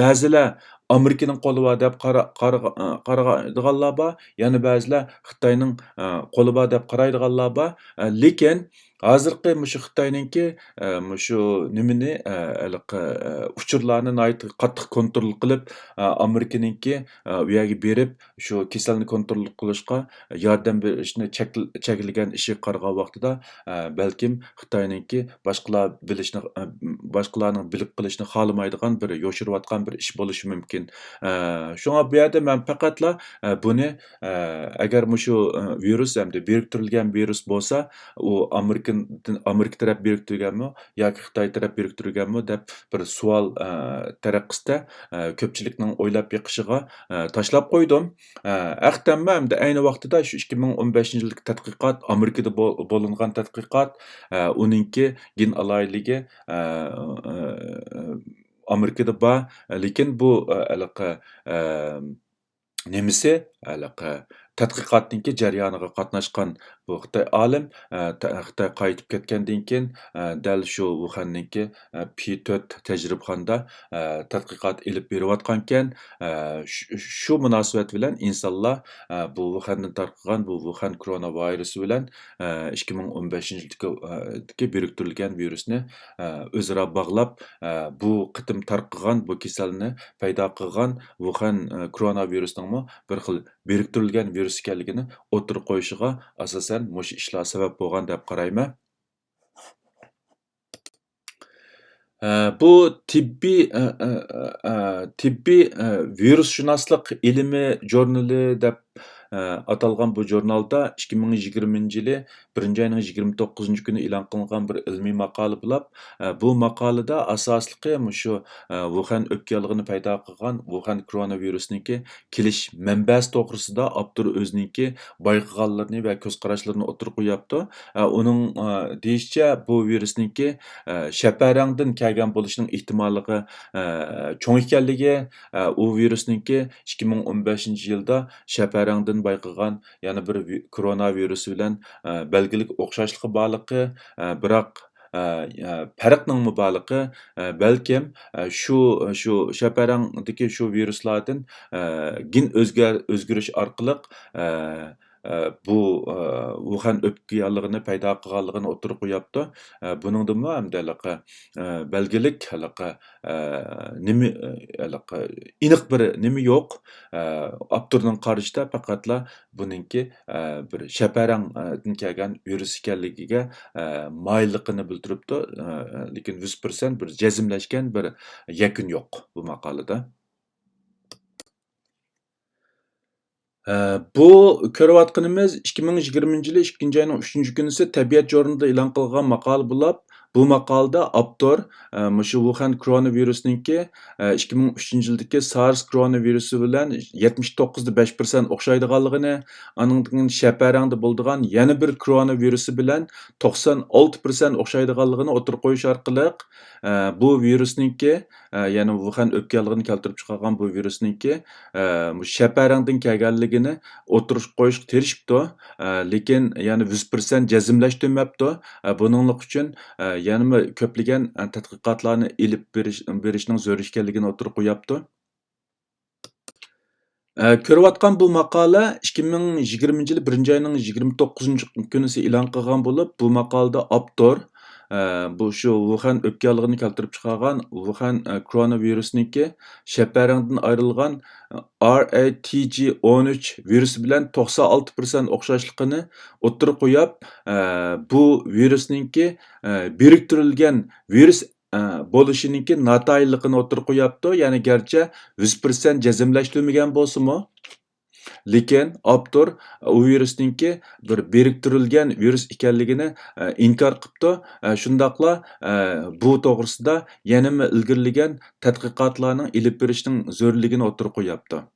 بەزىلەر ئامېرىكىنىڭ قولى بار دەپ قارا-، قارىغا-، قارايدىغانلار بار، يەنە بەزىلەر خىتاينىڭ، ئە، قولى بار دەپ قارايدىغانلار بار. ئە، لېكىن ھازىرقى مۇشۇ خىتاينىڭكى، ئە، مۇشۇ نېمىنى، ئە، ھېلىقى، ئە، ئۇچۇرلارنى ناھايىتى قاتتىق كونترول قىلىپ، ئە، ئامېرىكىنىڭكى، ئە، ئۇ يەرگە بېرىپ، شۇ كېسەلنى كونترول قىلىشقا ياردەم بېرىشنى چەكل-، چەكلىگەن ئىشىگە قارىغان ۋاقتىدا، ئە، بەلكىم خىتاينىڭكى باشقىلار بىلىشنى، ئە، باشقىلارنىڭ بىلىپ قېلىشنى خالىمايدىغان بىر يوشۇرۇۋاتقان بىر ئىش بولۇشى مۇمكىن. ئە، شۇڭا بۇ يەردە مەن پەقەتلا، ئە، بۇنى، ئە، ئەگەر مۇشۇ، ئە، ۋىرۇس ئەمدى بىرىكتۈرۈلگەن ۋىرۇس بولسا، ئۇ ئامېرىكىدىن، ئامېرىكا تەرەپ بىرىكتۈرگەنمۇ ياكى خىتاي تەرەپ بىرىكتۈرگەنمۇ دەپ بىر سوئال، ئە، تەرەققىسىدە، ئە، كۆپچىلىكنىڭ ئويلاپ بېقىشىغا، ئە، تاشلاپ قويدۇم. ئە، ھەقىقەتەنمۇ ئەمدى ئەينى ۋاقتىدا شۇ ئىككى مىڭ ئون بەشىنچى يىلدىكى تەتقىقات، ئامېرىكىدا بول-، بولۇنغان تەتقىقات، ئە، ئۇنىڭكى گېن ئالاھىدىلىكى، ئە، ئە، ئامېرىكىدا بار، لېكىن بۇ، ئە، ھېلىقى، ئە، نېمىسى، ھېلىقى تەتقىقاتنىڭكى جەريانىغا قاتناشقان بۇ خىتاي ئالىم، ئە، تە-، خىتاي قايتىپ كەتكەندىن كېيىن، ئە، دەل شۇ ۋۇخەننىڭكى، ئە، پى تۆت تەجرىبىخانىدا، ئە، تەتقىقات ئېلىپ بېرىۋاتقانىكەن. ئە، شۇ، شۇ مۇناسىۋەت بىلەن ئىنسانلار، ئە، بۇ ۋۇخەندىن تارقىغان بۇ ۋۇخەن كورونا ۋىرۇسى بىلەن، ئە، ئىككى مىڭ ئون بەشىنچى يىلدىكى، ئە، دىكى بىرىكتۈرۈلگەن ۋىرۇسنى، ئە، ئۆزئارا باغلاپ، ئە، بۇ قېتىم تارقىغان بۇ كېسەلنى پەيدا قىلغان ۋۇخەن، ئە، كورونا ۋىرۇسىنىڭمۇ بىر خىل بىرىكتۈرۈلگەن ۋىرۇس ئىكەنلىكىنى ئوتتۇرىغا قويۇشىغا ئاساسەن مۇشۇ ئىشلار سەۋەب بولغان دەپ قارايمەن. ئە، بۇ تېببىي، ئە، ئە، ئە، ئە، تېببىي، ئە، ۋىرۇسشۇناسلىق ئىلمى ژۇرنىلى دەپ، ئە، ئاتالغان بۇ ژۇرنالدا ئىككى مىڭ يىگىرمىنچى يىلى بىرىنچى ئاينىڭ يىگىرمە توققۇزىنچى كۈنى ئېلان قىلىنغان بىر ئىلمىي ماقالە بولۇپ، ئە، بۇ ماقالىدە ئاساسلىقى مۇشۇ، ئە، ۋۇخەن ئۆپكە ياللۇغىنى پەيدا قىلغان ۋۇخەن كورونا ۋىرۇسىنىڭكى كېلىش مەنبەسى توغرىسىدا ئاپتور ئۆزىنىڭكى بايقىغانلىرىنى ۋە كۆز قاراشلىرىنى ئوتتۇرىغا قويۇپتۇ. ئە، ئۇنىڭ، ئە، دېيىشىچە، بۇ ۋىرۇسنىڭكى، ئە، شەپەرەڭدىن كەلگەن بولۇشىنىڭ ئېھتىماللىقى، ئە، چوڭ ئىكەنلىكى، ئە، ئۇ ۋىرۇسنىڭكى ئىككى مىڭ ئون بەشىنچى يىلدا شەپەرەڭدىن بايقىغان يەنە بىر ۋى-، كورونا ۋىرۇسى بىلەن، ئە، بەلگىلىك ئوخشاشلىقى بارلىقى، ئە، بىراق، ئە، ئە، پەرقنىڭمۇ بارلىقى، ئە، بەلكىم، ئە، شۇ، شۇ شەپەرەڭدىكى شۇ ۋىرۇسلاردىن، ئە، گېن ئۆزگەر-، ئۆزگىرىش ئارقىلىق، ئە، ئە، بۇ، ئە، ۋۇخەن ئۆپكە ياللۇغىنى پەيدا قىلغانلىقىنى ئوتتۇرىغا قويۇپتۇ. ئە، بۇنىڭدىنمۇ ھەمدە ھېلىقى، ئە، بەلگىلىك ھېلىقى، ئە، نېمە، ئە، ھېلىقى ئېنىق بىر نېمە يوق. ئە، ئاپتورنىڭ قارىشىدا پەقەتلا بۇنىڭكى، ئە، بىر شەپەرەڭدىن كەلگەن ۋىرۇس ئىكەنلىكىگە، ئە، مايىللىقىنى بىلدۈرۈپتۇ. ئە، لېكىن يۈز پىرسەنت بىر جەزملەشكەن بىر يەكۈن يوق بۇ ماقالىدە. ئە، بۇ كۆرۈۋاتقىنىمىز ئىككى مىڭ يىگىرمىنچى يىلى ئىككىنچى ئاينىڭ ئۈچىنچى كۈنىسى تەبىئەت ژۇرنىلىدا ئېلان قىلغان ماقالە بولۇپ، بۇ ماقالىدە ئاپتور، ئە، مۇشۇ ۋۇخەن كورونا ۋىرۇسىنىڭكى، ئە، ئىككى مىڭ ئۈچىنچى يىلدىكى سارس كورونا ۋىرۇسى بىلەن يەتمىش توققۇز دە بەش پىرسەنت ئوخشايدىغانلىقىنى، ئانىڭدىن كېيىن شەپەرەڭدە بولىدىغان يەنە بىر كورونا ۋىرۇسى بىلەن توقسان ئالتە پىرسەنت ئوخشايدىغانلىقىنى ئوتتۇرىغا قويۇش ئارقىلىق، ئە، بۇ ۋىرۇسنىڭكى، ئە، يەنى ۋۇخەن ئۆپكە ياللۇغىنى كەلتۈرۈپ چىقارغان بۇ ۋىرۇسنىڭكى، ئە، مۇشۇ شەپەرەڭدىن كەلگەنلىكىنى ئوتتۇرىغا قويۇشقا تىرىشىپتۇ. ئە، لېكىن يەنە يۈز پىرسەنت جەزملەشتۈرمەپتۇ. ئە، بۇنىڭلىق ئۈچۈن، ئە، يەنىمۇ كۆپلىگەن، ئە، تەتقىقاتلارنى ئېلىپ بېرىش، بېرىشنىڭ زۆرۈر ئىكەنلىكىنى ئوتتۇرىغا قويۇپتۇ. ئە، كۆرۈۋاتقان بۇ ماقالە ئىككى مىڭ يىگىرمىنچى يىلى بىرىنچى ئاينىڭ يىگىرمە توققۇزىنچى كۈنىسى ئېلان قىلغان بولۇپ، بۇ ماقالىدە ئاپتور، ئە، بۇ شۇ ۋۇخەن ئۆپكە ياللۇغىنى كەلتۈرۈپ چىقارغان ۋۇخەن، ئە، كورونا ۋىرۇسىنىڭكى شەپەرەڭدىن ئايرىلغان، ئە، ئار ئەي تى جى ئون ئۈچ ۋىرۇسى بىلەن توقسان ئالتە پىرسەنت ئوخشاشلىقىنى ئوتتۇرىغا قويۇپ، ئە، بۇ ۋىرۇسنىڭكى، ئە، بىرىكتۈرۈلگەن ۋىرۇس، ئە، بولۇشىنىڭكى ناتايىنلىقىنى ئوتتۇرىغا قويۇپتۇ. يەنى گەرچە يۈز پىرسەنت جەزملەشتۈرمىگەن بولسىمۇ، لېكىن ئاپتور ئۇ ۋىرۇسنىڭكى بىر بىرىكتۈرۈلگەن ۋىرۇس ئىكەنلىكىنى، ئە، ئىنكار قىپتۇ. ئە، شۇنداقلا، ئە، بۇ توغرىسىدا يەنىمۇ ئىلگىرىلىگەن تەتقىقاتلارنىڭ ئېلىپ بېرىشنىڭ زۆرۈرلۈكىنى ئوتتۇرىغا قويۇپتۇ.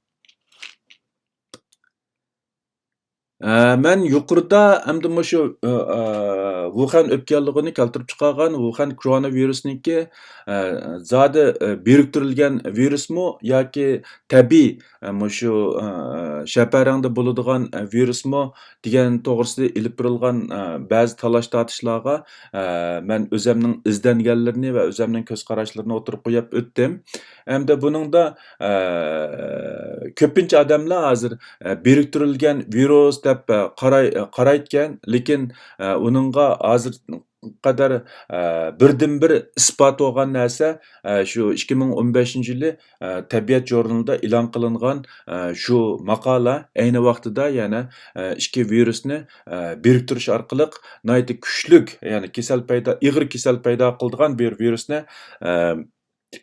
ئە، مەن يۇقىرىدا ئەمدى مۇشۇ، ئە، ئە، ۋۇخەن ئۆپكە ياللۇغىنى كەلتۈرۈپ چىقارغان ۋۇخەن كورونا ۋىرۇسنىڭكى، ئە، زادى، ئە، بىرىكتۈرۈلگەن ۋىرۇسمۇ ياكى تەبىئىي، ئە، مۇشۇ، ئە، شەپەرەڭدە بولىدىغان، ئە، ۋىرۇسمۇ دېگەن توغرىسىدا ئېلىپ بېرىلغان، ئە، بەزى تالاش-تارتىشلارغا، ئە، مەن ئۆزەمنىڭ ئىزدەنگەنلىرىنى ۋە ئۆزەمنىڭ كۆز قاراشلىرىنى ئوتتۇرىغا قويۇپ ئۆتتۈم. ئەمدى بۇنىڭدا، ئە، كۆپىنچە ئادەملەر ھازىر، ئە، بىرىكتۈرۈلگەن ۋىرۇس دەپ، ئە، قاراي-، ئە، قارايدىكەن، لېكىن، ئە، ئۇنىڭغا ھازىر قەدەر، ئە، بىردىنبىر ئىسپات بولغان نەرسە، ئە، شۇ ئىككى مىڭ ئون بەشىنچى يىلى، ئە، تەبىئەت ژۇرنىلىدا ئېلان قىلىنغان، ئە، شۇ ماقالە ئەينى ۋاقتىدا يەنە، ئە، ئىككى ۋىرۇسنى، ئە، بىرىكتۈرۈش ئارقىلىق ناھايىتى كۈچلۈك، يەنى كېسەل پەيدا، ئېغىر كېسەل پەيدا قىلىدىغان بىر ۋىرۇسنى، ئە،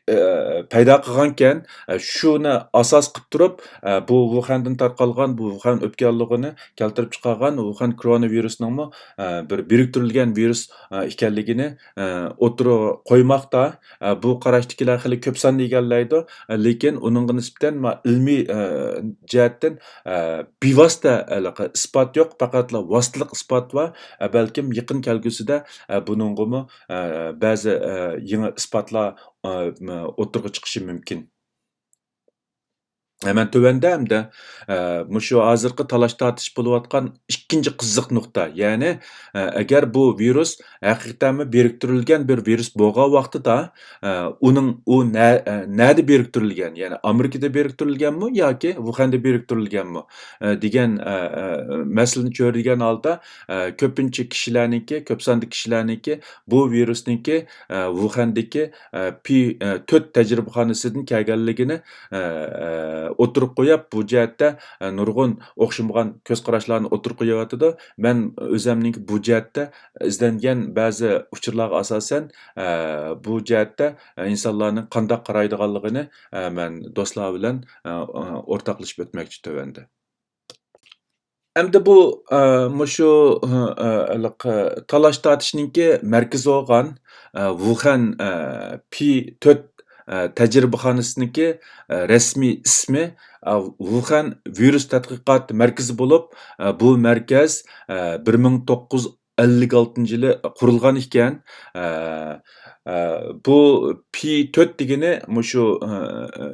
ئە، پەيدا قىلغانكەن، ئە، شۇنى ئاساس قىلىپ تۇرۇپ، ئە، بۇ ۋۇخەندىن تارقالغان بۇ ۋۇخەن ئۆپكە ياللۇغىنى كەلتۈرۈپ چىقارغان ۋۇخەن كورونا ۋىرۇسىنىڭمۇ، ئە، بىر بىرىكتۈرۈلگەن ۋىرۇس، ئە، ئىكەنلىكىنى، ئە، ئوتتۇرىغا قويماقتا. ئە، بۇ قاراشتىكىلەر خېلى كۆپ ساندا ئىگىلەيدۇ. ئە، لېكىن ئۇنىڭغا نىسبەتەن ما-، ئىلمىي، ئە، جەھەتتىن، ئە، بىۋاسىتە ھېلىقى ئىسپات يوق، پەقەتلا ۋاسىتىلىق ئىسپات بار. ئە، بەلكىم يېقىن كەلگۈسىدە، ئە، بۇنىڭغىمۇ، ئە، بەزى، ئە، يېڭى ئىسپاتلار، ئە، ئوتتۇرىغا چىقىشى مۇمكىن. مەن تۆۋەندە ئەمدى، ئە، مۇشۇ ھازىرقى تالاش-تارتىش بولۇۋاتقان ئىككىنچى قىزىق نۇقتا، يەنى، ئە، ئەگەر بۇ ۋىرۇس ھەقىقەتەنمۇ بىرىكتۈرۈلگەن بىر ۋىرۇس بولغان ۋاقتىدا، ئە، ئۇنىڭ، ئۇ نە-، ئە، نەدە بىرىكتۈرۈلگەن؟ يەنى ئامېرىكىدا بىرىكتۈرۈلگەنمۇ ياكى ۋۇخەندە بىرىكتۈرۈلگەنمۇ؟ ئە، دېگەن، ئە، ئە، مەسىلىنى چۆرىدىگەن ھالدا، ئە، كۆپىنچە كىشىلەرنىڭكى، كۆپ ساندا كىشىلەرنىڭكى بۇ ۋىرۇسنىڭكى، ئە، ۋۇخەندىكى ئە، پى، ئە، تۆت تەجرىبىخانىسىدىن كەلگەنلىكىنى، ئە، ئە، ئوتتۇرىغا قويۇپ، بۇ جەھەتتە، ئە، نۇرغۇن ئوخشىمىغان كۆز قاراشلارنى ئوتتۇرىغا قويۇۋاتىدۇ. مەن ئۆزەمنىڭكى بۇ جەھەتتە ئىزدەنگەن بەزى ئۇچۇرلارغا ئاساسەن، ئە، بۇ جەھەتتە، ئە، ئىنسانلارنىڭ قانداق قارايدىغانلىقىنى، ئە، مەن دوستلار بىلەن، ئە، ئورتاقلىشىپ ئۆتمەكچى تۆۋەندە. ئەمدى بۇ، ئە، مۇشۇ، ئە، ئە، ھېلىقى تالاش-تارتىشنىڭكى مەركىزى بولغان، ئە، ۋۇخەن، ئە، پى تۆت، ئە، تەجرىبىخانىسىنىڭكى، ئە، رەسمىي ئىسمى، ئە، ۋۇخەن ۋىرۇس تەتقىقات مەركىزى بولۇپ، ئە، بۇ مەركەز، ئە، بىر مىڭ توققۇز يۈز ئەللىك ئالتىنچى يىلى قۇرۇلغان ئىكەن. ئە، ئە، بۇ پى تۆت دېگىنى مۇشۇ، ئە، ئە،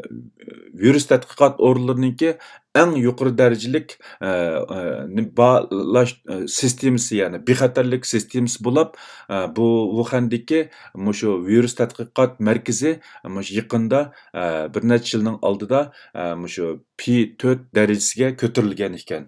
ۋىرۇس تەتقىقات ئورۇنلىرىنىڭكى ئەڭ يۇقىرى دەرىجىلىك، ئە، ئە، نى-، باھالاش، ئە، سىستېمىسى، يەنى بىخەتەرلىك سىستېمىسى بولۇپ، ئە، بۇ ۋۇخەندىكى مۇشۇ ۋىرۇس تەتقىقات مەركىزى مۇشۇ يېقىندا، ئە، بىر نەچچە يىلنىڭ ئالدىدا، ئە، مۇشۇ پى تۆت دەرىجىسىگە كۆتۈرۈلگەن ئىكەن.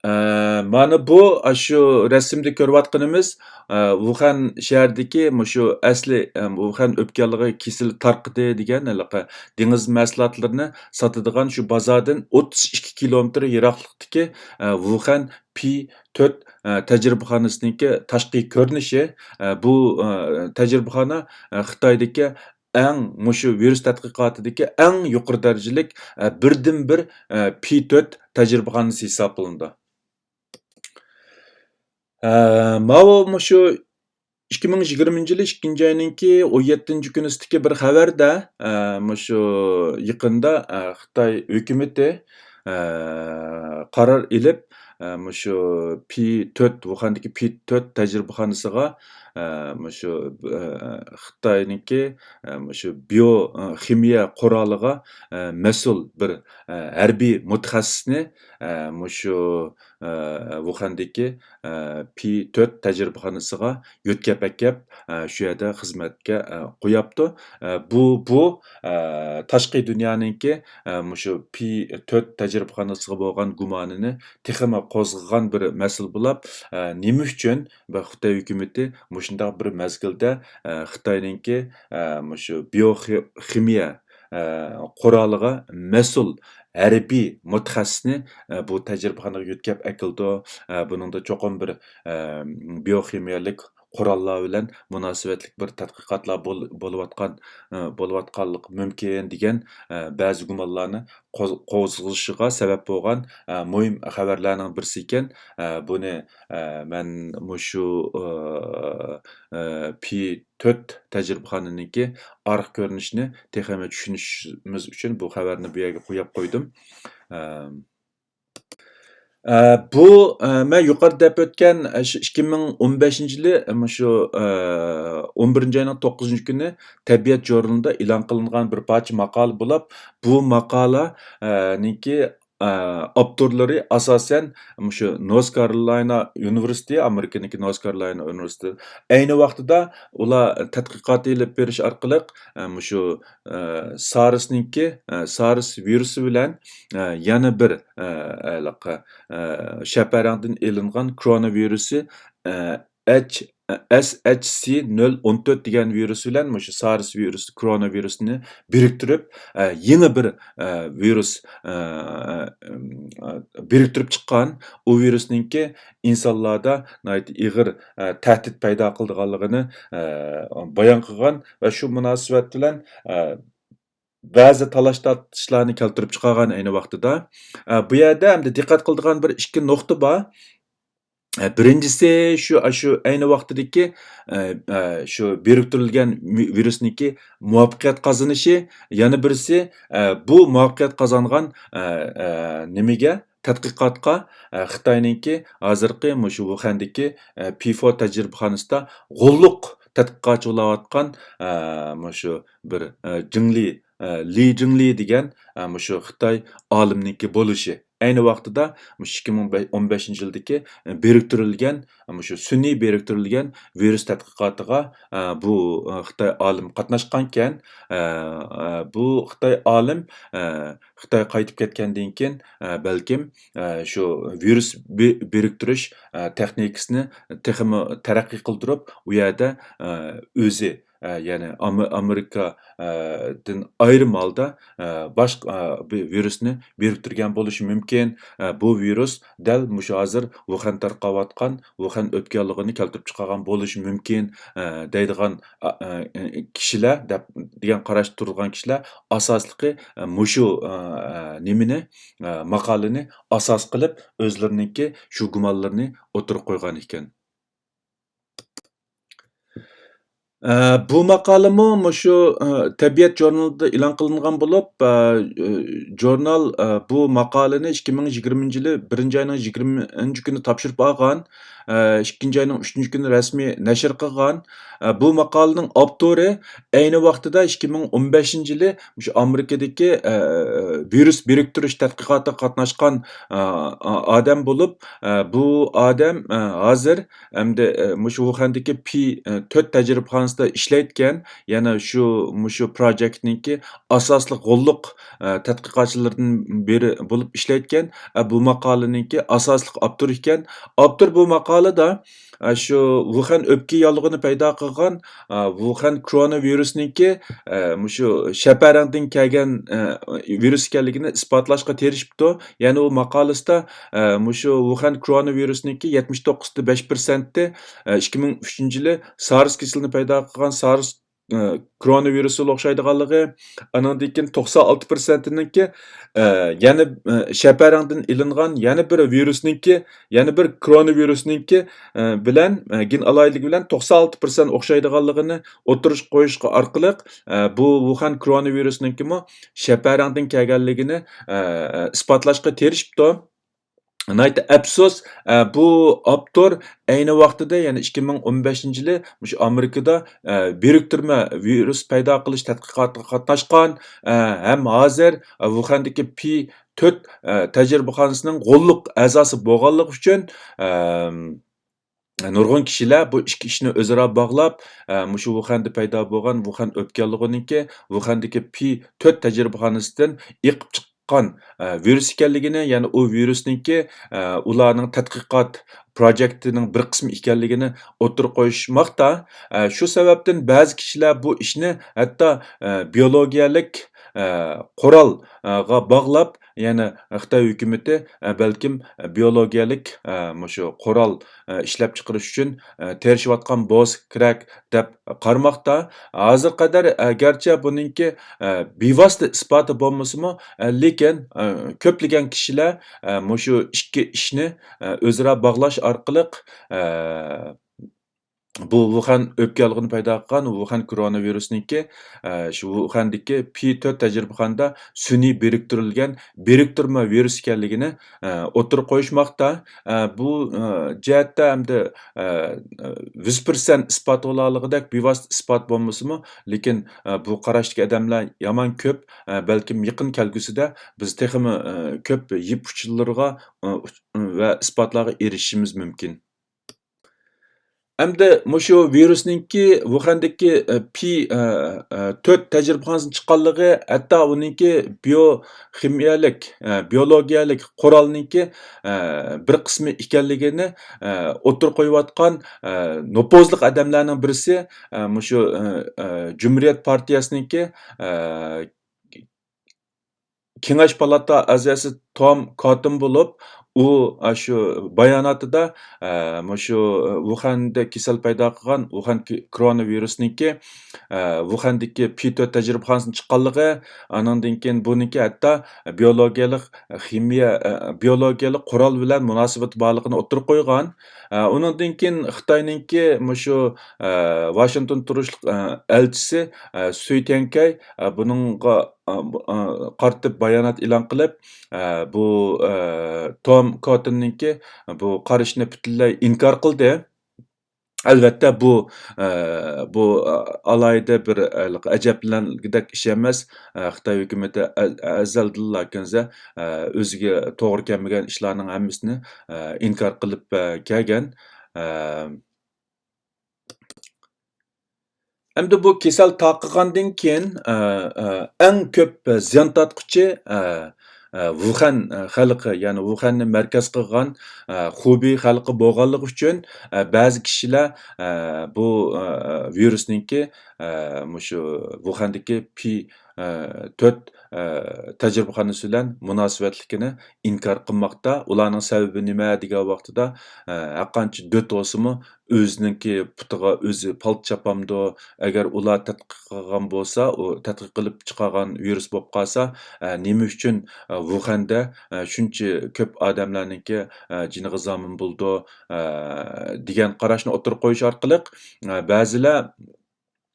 ئە، مانا بۇ، ئاشۇ رەسىمدە كۆرۈۋاتقىنىمىز، ئە، ۋۇخەن شەھىرىدىكى مۇشۇ ئەسلى، ئە، ۋۇخەن ئۆپكە ياللۇغى كېسىلى تارقىدى دېگەن ھېلىقى دېڭىز مەھسۇلاتلىرىنى ساتىدىغان شۇ بازاردىن ئوتتۇز ئىككى كىلومېتىر يىراقلىقتىكى، ئە، ۋۇخەن پى تۆت، ئە، تەجرىبىخانىسىنىڭكى تاشقى كۆرۈنۈشى. ئە، بۇ، ئە، تەجرىبىخانا، ئە، خىتايدىكى ئەڭ، مۇشۇ ۋىرۇس تەتقىقاتىدىكى ئەڭ يۇقىرى دەرىجىلىك، ئە، بىردىنبىر، ئە، پى تۆت تەجرىبىخانىسى ھېسابلىنىدۇ. ئە، ماۋۇ مۇشۇ ئىككى مىڭ يىگىرمىنچى يىلى ئىككىنچى ئاينىڭكى ئون يەتتىنچى كۈنىسىدىكى بىر خەۋەردە، ئە، مۇشۇ يېقىندا، ئە، خىتاي ھۆكۈمىتى، ئە، قارار ئېلىپ، ئە، مۇشۇ پى تۆت، ۋۇخەندىكى پى تۆت تەجرىبىخانىسىغا، ئە، مۇشۇ، ئە، خىتاينىڭكى، ئە، مۇشۇ بىيو، ئە، خىمىيە قورالىغا، ئە، مەسئۇل بىر، ئە، ھەربىي مۇتەخەسسىسنى، ئە، مۇشۇ، ئە، ۋۇخەندىكى، ئە، پى تۆت تەجرىبىخانىسىغا يۆتكەپ ئەكەپ، ئە، شۇ يەردە خىزمەتكە، ئە، قوياپتۇ. ئە، بۇ، بۇ، ئە، تاشقى دۇنيانىڭكى، ئە، مۇشۇ پى تۆت تەجرىبىخانىسىغا بولغان گۇمانىنى تېخىمۇ قوزغىغان بىر مەسىلە بولۇپ، ئە، نېمە ئۈچۈن بۇ خىتاي ھۆكۈمىتى مۇشۇنداق بىر مەزگىلدە، ئە، خىتاينىڭكى، ئە، مۇشۇ بىيوخىمىيە، ئە، قورالىغا مەسئۇل ھەربىي مۇتەخەسسىسنى، ئە، بۇ تەجرىبىخانىغا يۆتكەپ ئەكېلىدۇ. ئە، بۇنىڭدا چوقۇم بىر، ئە، بىيوخىمىيەلىك قوراللار بىلەن مۇناسىۋەتلىك بىر تەتقىقاتلار بول-، بولۇۋاتقان، ئە، بولۇۋاتقانلىقى مۇمكىن دېگەن، ئە، بەزى گۇمانلارنى قوز-، قوزغىلىشىغا سەۋەب بولغان، ئە، مۇھىم خەۋەرلەرنىڭ بىرسى ئىكەن. ئە، بۇنى، ئە، مەن مۇشۇ، ئە، ئە، پى تۆت تەجرىبىخانىنىڭكى ئارقا كۆرۈنۈشىنى تېخىمۇ چۈشىنىشىمىز ئۈچۈن بۇ خەۋەرنى بۇ يەرگە قويۇپ قويدۇم. ئە، ئە، بۇ، ئە، مەن يۇقىرىدا دەپ ئۆتكەن، ئە، شۇ ئىككى مىڭ ئون بەشىنچى يىلى، ئە، مۇشۇ، ئە، ئون بىرىنچى ئاينىڭ توققۇزىنچى كۈنى تەبىئەت ژۇرنىلىدا ئېلان قىلىنغان بىر پارچە ماقالە بولۇپ، بۇ ماقالە، ئە، نىڭكى، ئە، ئاپتورلىرى ئاساسەن مۇشۇ نورس كارولىنا ئۇنىۋېرسىتېتى، ئامېرىكىنىڭكى نورس كارولىنا ئۇنىۋېرسىتېتى. ئەينى ۋاقتىدا ئۇلار تەتقىقات ئېلىپ بېرىش ئارقىلىق، ئە، مۇشۇ، ئە، سارسنىڭكى، ئە، سارس ۋىرۇسى بىلەن، ئە، يەنە بىر، ئە، ھېلىقى، ئە، شەپەرەڭدىن ئېلىنغان كورونا ۋىرۇسى، ئە، ئەچ-، ئەس ئەچ سى نۆل ئون تۆت دېگەن ۋىرۇس بىلەن مۇشۇ سارس ۋىرۇس، كورونا ۋىرۇسنى بىرىكتۈرۈپ، ئە، يېڭى بىر، ئە، ۋىرۇس، ئە، ئە، بىرىكتۈرۈپ چىققان. ئۇ ۋىرۇسنىڭكى ئىنسانلاردا ناھايىتى ئېغىر، ئە، تەھدىت پەيدا قىلىدىغانلىقىنى، ئە، بايان قىلغان ۋە شۇ مۇناسىۋەت بىلەن، ئە، بەزى تالاش-تارتىشلارنى كەلتۈرۈپ چىقارغان ئەينى ۋاقتىدا. ئە، بۇ يەردە ئەمدى دىققەت قىلىدىغان بىر ئىككى نۇقتا بار. ئە، بىرىنچىسى شۇ، ئاشۇ ئەينى ۋاقتىدىكى، ئە، ئە، شۇ بىرىكتۈرۈلگەن مۇ-، ۋىرۇسنىڭكى مۇۋەپپەقىيەت قازىنىشى، يەنە بىرسى، ئە، بۇ مۇۋەپپەقىيەت قازانغان، ئە، ئە، نېمىگە، تەتقىقاتقا، ئە، خىتاينىڭكى ھازىرقى مۇشۇ ۋۇخەندىكى، ئە، پى فور تەجرىبىخانىسىدا غوللۇق تەتقىقاتچى بولاۋاتقان، ئە، مۇشۇ بىر، ئە، جېڭلى، ئە، لى جىڭلى دېگەن، ئە، مۇشۇ خىتاي ئالىمنىڭكى بولۇشى. ئەينى ۋاقتىدا مۇشۇ ئىككى مىڭ ئون بەشىنچى يىلدىكى، ئە، بىرىكتۈرۈلگەن، مۇشۇ سۈنئىي بىرىكتۈرۈلگەن ۋىرۇس تەتقىقاتىغا، ئە، بۇ، ئە، خىتاي ئالىم قاتناشقانكەن. ئە، ئە، بۇ خىتاي ئالىم، ئە، خىتايغا قايتىپ كەتكەندىن كېيىن، ئە، بەلكىم، ئە، شۇ ۋىرۇس بى-، بىرىكتۈرۈش، ئە، تېخنىكىسىنى تېخىمۇ تەرەققىي قىلدۇرۇپ، ئۇ يەردە، ئە، ئۆزى، ئە، يەنى ئام-، ئامېرىكا، ئە، دىن ئايرىم ھالدا، ئە، باشقا، ئە، بى-، ۋىرۇسنى بىرىكتۈرگەن بولۇشى مۇمكىن. ئە، بۇ ۋىرۇس دەل مۇشۇ ھازىر ۋۇخەن تارقاۋاتقان ۋۇخەن ئۆپكە ياللۇغىنى كەلتۈرۈپ چىقارغان بولۇشى مۇمكىن، ئە، دەيدىغان، ئە، ئە، كىشىلەر دەپ، دېگەن قاراشتا تۇرىدىغان كىشىلەر ئاساسلىقى، ئە، مۇشۇ، ئە، ئە، نېمىنى، ئە، ماقالىنى ئاساس قىلىپ ئۆزلىرىنىڭكى شۇ گۇمانلىرىنى ئوتتۇرىغا قويغان ئىكەن. ئە، بۇ ماقالىمۇ مۇشۇ، ئە، تەبىئەت ژۇرنىلىدا ئېلان قىلىنغان بولۇپ، ئە، ئە، ژۇرنال، ئە، بۇ ماقالىنى ئىككى مىڭ يىگىرمىنچى يىلى بىرىنچى ئاينىڭ يىگىرمىنچى كۈنى تاپشۇرۇپ ئالغان. ئە، ئىككىنچى ئاينىڭ ئۈچىنچى كۈنى رەسمىي نەشر قىلغان. ئە، بۇ ماقالىنىڭ ئاپتورى ئەينى ۋاقتىدا ئىككى مىڭ ئون بەشىنچى يىلى مۇشۇ ئامېرىكىدىكى، ئە، ۋىرۇس بىرىكتۈرۈش تەتقىقاتىغا قاتناشقان، ئە، ئادەم بولۇپ، ئە، بۇ ئادەم، ئە، ھازىر ئەمدى، ئە، مۇشۇ ۋۇخەندىكى پى، ئە، تۆت تەجرىبىخانىسىدا ئىشلەيدىكەن. يەنە شۇ، مۇشۇ پروجېكتنىڭكى ئاساسلىق غوللۇق، ئە، تەتقىقاتچىلىرىدىن بىرى بولۇپ ئىشلەيدىكەن. ئە، بۇ ماقالىنىڭكى ئاساسلىق ئاپتورى ئىكەن. ئاپتور بۇ ماقالىدا، ئە، شۇ ۋۇخەن ئۆپكە ياللۇغىنى پەيدا قىلغان، ئە، ۋۇخەن كوروناۋىرۇسنىڭكى، ئە، مۇشۇ شەپەرەڭدىن كەلگەن، ئە، ۋىرۇس ئىكەنلىكىنى ئىسپاتلاشقا تىرىشىپتۇ. يەنە ئۇ ماقالىسىدا، ئە، مۇشۇ ۋۇخەن كوروناۋىرۇسنىڭكى يەتمىش توققۇز پۈتۈن بەش پىرسەنتى، ئە، ئىككى مىڭ ئۈچىنچى يىلى سارس كېسىلىنى پەيدا قىلغان سارس، ئە، كوروناۋىرۇس بىلەن ئوخشايدىغانلىقى، ئانىڭدىن كېيىن توقسان ئالتە پىرسەنتىنىڭكى، ئە، يەنە، ئە، شەپەرەڭدىن ئېلىنغان يەنە بىر ۋىرۇسنىڭكى، يەنە بىر كوروناۋىرۇسنىڭكى، ئە، بىلەن، ئە، گېن ئالاھىدىلىكى بىلەن توقسان ئالتە پىرسەنت ئوخشايدىغانلىقىنى ئوتتۇرىغا قويۇشقا ئارقىلىق، ئە، بۇ ۋۇخەن كوروناۋىرۇسنىڭكىمۇ شەپەرەڭدىن كەلگەنلىكىنى، ئە، ئىسپاتلاشقا تىرىشىپتۇ. ناھايىتى ئەپسۇس، ئە، بۇ ئاپتور ئەينى ۋاقتىدا، يەنى ئىككى مىڭ ئون بەشىنچى يىلى مۇشۇ ئامېرىكىدا، ئە، بىرىكتۈرمە ۋىرۇس پەيدا قىلىش تەتقىقاتىغا قاتناشقان، ئە، ھەم ھازىر، ئە، ۋۇخەندىكى پى تۆت، ئە، تەجرىبىخانىسىنىڭ غوللۇق ئەزاسى بولغانلىقى ئۈچۈن، ئەم، نۇرغۇن كىشىلەر بۇ ئىككى ئىشنى ئۆزئارا باغلاپ، ئە، مۇشۇ ۋۇخەندە پەيدا بولغان ۋۇخەن ئۆپكە ياللۇغىنىڭكى ۋۇخەندىكى پى تۆت تەجرىبىخانىسىدىن ئېقىپ چىققان، ئە، ۋىرۇس ئىكەنلىكىنى، يەنى ئۇ ۋىرۇسنىڭكى، ئە، ئۇلارنىڭ تەتقىقات پروجېكتىنىڭ بىر قىسمى ئىكەنلىكىنى ئوتتۇرىغا قويۇشماقتا. ئە، شۇ سەۋەبتىن بەزى كىشىلەر بۇ ئىشنى ھەتتا، ئە، بىيولوگىيەلىك، ئە، قورالغا باغلاپ، يەنى خىتاي ھۆكۈمىتى، ئە، بەلكىم بىيولوگىيەلىك، ئە، مۇشۇ قورال، ئە، ئىشلەپچىقىرىش ئۈچۈن، ئە، تىرىشىۋاتقان بولسا كېرەك دەپ قارىماقتا. ھازىرغا قەدەر، ئە، گەرچە بۇنىڭكى، ئە، بىۋاسىتە ئىسپاتى بولمىسىمۇ، ئە، لېكىن، ئە، كۆپلىگەن كىشىلەر، ئە، مۇشۇ ئىككى ئىشنى، ئە، ئۆزئارا باغلاش ئارقىلىق، ئە، بۇ ۋۇخەن ئۆپكە ياللۇغىنى پەيدا قىلغان ۋۇخەن كوروناۋىرۇسنىڭكى، ئە، شۇ ۋۇخەندىكى پى تۆت تەجرىبىخانىدا سۈنئىي بىرىكتۈرۈلگەن بىرىكتۈرمە ۋىرۇس ئىكەنلىكىنى، ئە، ئوتتۇرىغا قويۇشماقتا. ئە، بۇ، ئە، جەھەتتە ئەمدى، ئە، يۈز پىرسەنت ئىسپات بولالىغۇدەك بىۋاسىتە ئىسپات بولمىسىمۇ، لېكىن، ئە، بۇ قاراشتىكى ئادەملەر يامان كۆپ. ئە، بەلكىم يېقىن كەلگۈسىدە بىز تېخىمۇ، ئە، كۆپ يىپ ئۇچۇرلىرىغا، ئە، ئۇچ-، ۋە ئىسپاتلارغا ئېرىشىشىمىز مۇمكىن. ئەمدى مۇشۇ ۋىرۇسنىڭكى ۋۇخەندىكى، ئە، پى، ئە، ئە، تۆت تەجرىبىخانىسىدىن چىققانلىقى، ھەتتا ئۇنىڭكى بىيوخىمىيەلىك، ئە، بىيولوگىيەلىك قورالنىڭكى، ئە، بىر قىسمى ئىكەنلىكىنى، ئە، ئوتتۇرىغا قويۇۋاتقان، ئە، نوپۇزلۇق ئادەملەرنىڭ بىرسى، ئە، مۇشۇ، ئە، ئە، جۇمھۇرىيەت پارتىيەسىنىڭكى، ئە، كېڭەش پالاتا ئەزاسى توم كوتتون بولۇپ، ئۇ، ئاشۇ باياناتىدا، ئە، مۇشۇ ۋۇخەندە كېسەل پەيدا قىلغان، ۋۇخەن كى-، كوروناۋىرۇسنىڭكى، ئە، ۋۇخەندىكى پى تۆت تەجرىبىخانىسىدىن چىققانلىقى، ئانىڭدىن كېيىن بۇنىڭكى ھەتتا بىيولوگىيەلىك خىمىيە، ئە، بىيولوگىيەلىك قورال بىلەن مۇناسىۋىتى بارلىقىنى ئوتتۇرىغا قويغان. ئە، ئۇنىڭدىن كېيىن خىتاينىڭكى مۇشۇ، ئە، ۋاشىنگتون تۇرۇشلۇق، ئە، ئەلچىسى، ئە، سۈي تيەنكەي، ئە، بۇنىڭغا ئا، بۇ، ئا، قارىتىپ بايانات ئېلان قىلىپ، ئا، بۇ، ئا، توم كوتتوننىڭكى بۇ قارىشىنى پۈتۈنلەي ئىنكار قىلدى. ئەلۋەتتە، بۇ، ئە، بۇ، ئە، ئالاھىدە بىر، ئە، ئەجەبلەنگۈدەك ئىش ئەمەس. ئە، خىتاي ھۆكۈمىتى ئە-، ئەزەلدىنلا كۆنسە، ئە، ئۆزىگە توغرا كەلمىگەن ئىشلارنىڭ ھەممىسىنى، ئە، ئىنكار قىلىپ، ئە، كەلگەن. ئە، ئەمدى بۇ كېسەل تارقىغاندىن كېيىن، ئە، ئە، ئەڭ كۆپ زىيان تارتقۇچى، ئە، ئە، ۋۇخەن، ئە، خەلقى، يەنى ۋۇخەننى مەركەز قىلغان، ئە، خۇبېي خەلقى بولغانلىقى ئۈچۈن، ئە، بەزى كىشىلەر، ئە، بۇ، ئە، ۋىرۇسنىڭكى، ئە، مۇشۇ ۋۇخەندىكى پى، ئە، تۆت، ئە، تەجرىبىخانىسى بىلەن مۇناسىۋەتلىكىنى ئىنكار قىلماقتا. ئۇلارنىڭ سەۋەبى نېمە دېگەن ۋاقتىدا، ئە، ھەرقانچە دۆت بولسىمۇ، ئۆزىنىڭكى پۇتىغا ئۆزى پالتا چاپامدۇ؟ ئەگەر ئۇلار تەتقىق قىلغان بولسا، ئۇ تەتقىق قىلىپ چىقارغان ۋىرۇس بولۇپ قالسا، ئە، نېمە ئۈچۈن، ئە، ۋۇخەندە، ئە، شۇنچە كۆپ ئادەملەرنىڭكى، ئە، جېنىغا زامىن بولىدۇ، ئە، دېگەن قاراشنى ئوتتۇرىغا قويۇش ئارقىلىق، ئە، بەزىلەر،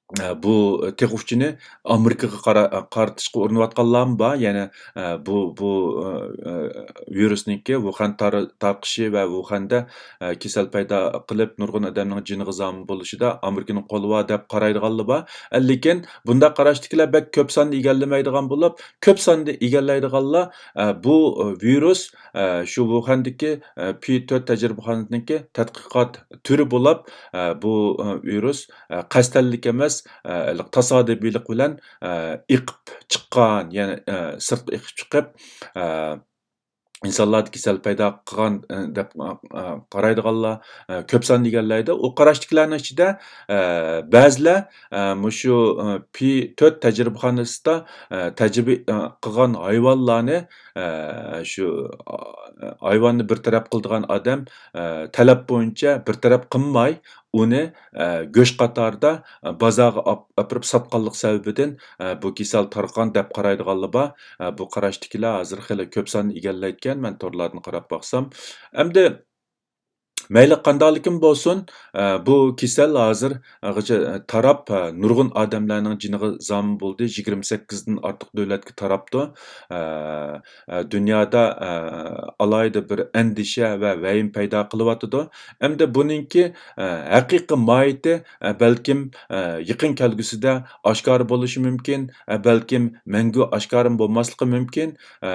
ئە، بۇ تېخى ئۇچىنى ئامېرىكىغا قارا-، قارىتىشقا ئۇرۇنۇۋاتقانلارمۇ بار. يەنى، ئە، بۇ، بۇ، ئە، ئە، ۋىرۇسنىڭكى ۋۇخەن تار-، تارقىشى ۋە ۋۇخەندە، ئە، كېسەل پەيدا قىلىپ، نۇرغۇن ئادەمنىڭ جېنىغا زامىن بولۇشىدا ئامېرىكىنىڭ قولى بار دەپ قارايدىغانلار بار. ئە، لېكىن بۇنداق قاراشتىكىلەر بەك كۆپ ساننى ئىگىلىمەيدىغان بولۇپ، كۆپ ساننى ئىگىلەيدىغانلار، ئە، بۇ، ئە، ۋىرۇس، ئە، شۇ ۋۇخەندىكى، ئە، پى تۆت تەجرىبىخانىسىنىڭكى تەتقىقات تۈرى بولۇپ، ئە، بۇ، ئە، ۋىرۇس، ئە، قەستەنلىك ئەمەس، ئە، تاسادىپىيلىق بىلەن، ئە، ئېقىپ چىققان، يەنى، ئە، سىرتقا ئېقىپ چىقىپ، ئە، ئىنسانلاردا كېسەل پەيدا قىلغان، ئە، دەپ، ئە، ئە، قارايدىغانلار، ئە، كۆپ ساندا ئىگىلەيدۇ. ئۇ قاراشتىكىلەرنىڭ ئىچىدە، ئە، بەزىلەر، ئە، مۇشۇ، ئە، پى تۆت تەجرىبىخانىسىدا، ئە، تەجرىبە، ئە، قىلغان ھايۋانلارنى، ئە، شۇ، ئە، ھايۋاننى بىر تەرەپ قىلىدىغان ئادەم، ئە، تەلەپ بويىچە بىر تەرەپ قىلماي، ئۇنى، ئە، گۆش قاتارىدا، ئە، بازارغا ئاپ-، ئاپىرىپ ساتقانلىق سەۋەبىدىن، ئە، بۇ كېسەل تارقىغان دەپ قارايدىغانلار بار. ئە، بۇ قاراشتىكىلەر ھازىر خېلى كۆپ ساننى ئىگىلەيدىكەن، مەن تورلاردىن قاراپ باقسام. ئەمدى مەيلى قانداقلىكىن بولسۇن، ئە، بۇ كېسەل ھازىر، ئە، غىچە، ئە، تاراپ، ئە، نۇرغۇن ئادەملەرنىڭ جېنىغا زامىن بولدى، يىگىرمە سەككىزدىن ئارتۇق دۆلەتكە تاراپتۇ. ئە، ئە، دۇنيادا، ئە، ئالاھىدە بىر ئەندىشە ۋە ۋەھىمە پەيدا قىلىۋاتىدۇ. ئەمدى بۇنىڭكى، ئە، ھەقىقىي ماھىيىتى، ئە، بەلكىم، ئە، يېقىن كەلگۈسىدە ئاشكارا بولۇشى مۇمكىن، ئە، بەلكىم مەڭگۈ ئاشكارىمۇ بولماسلىقى مۇمكىن. ئە،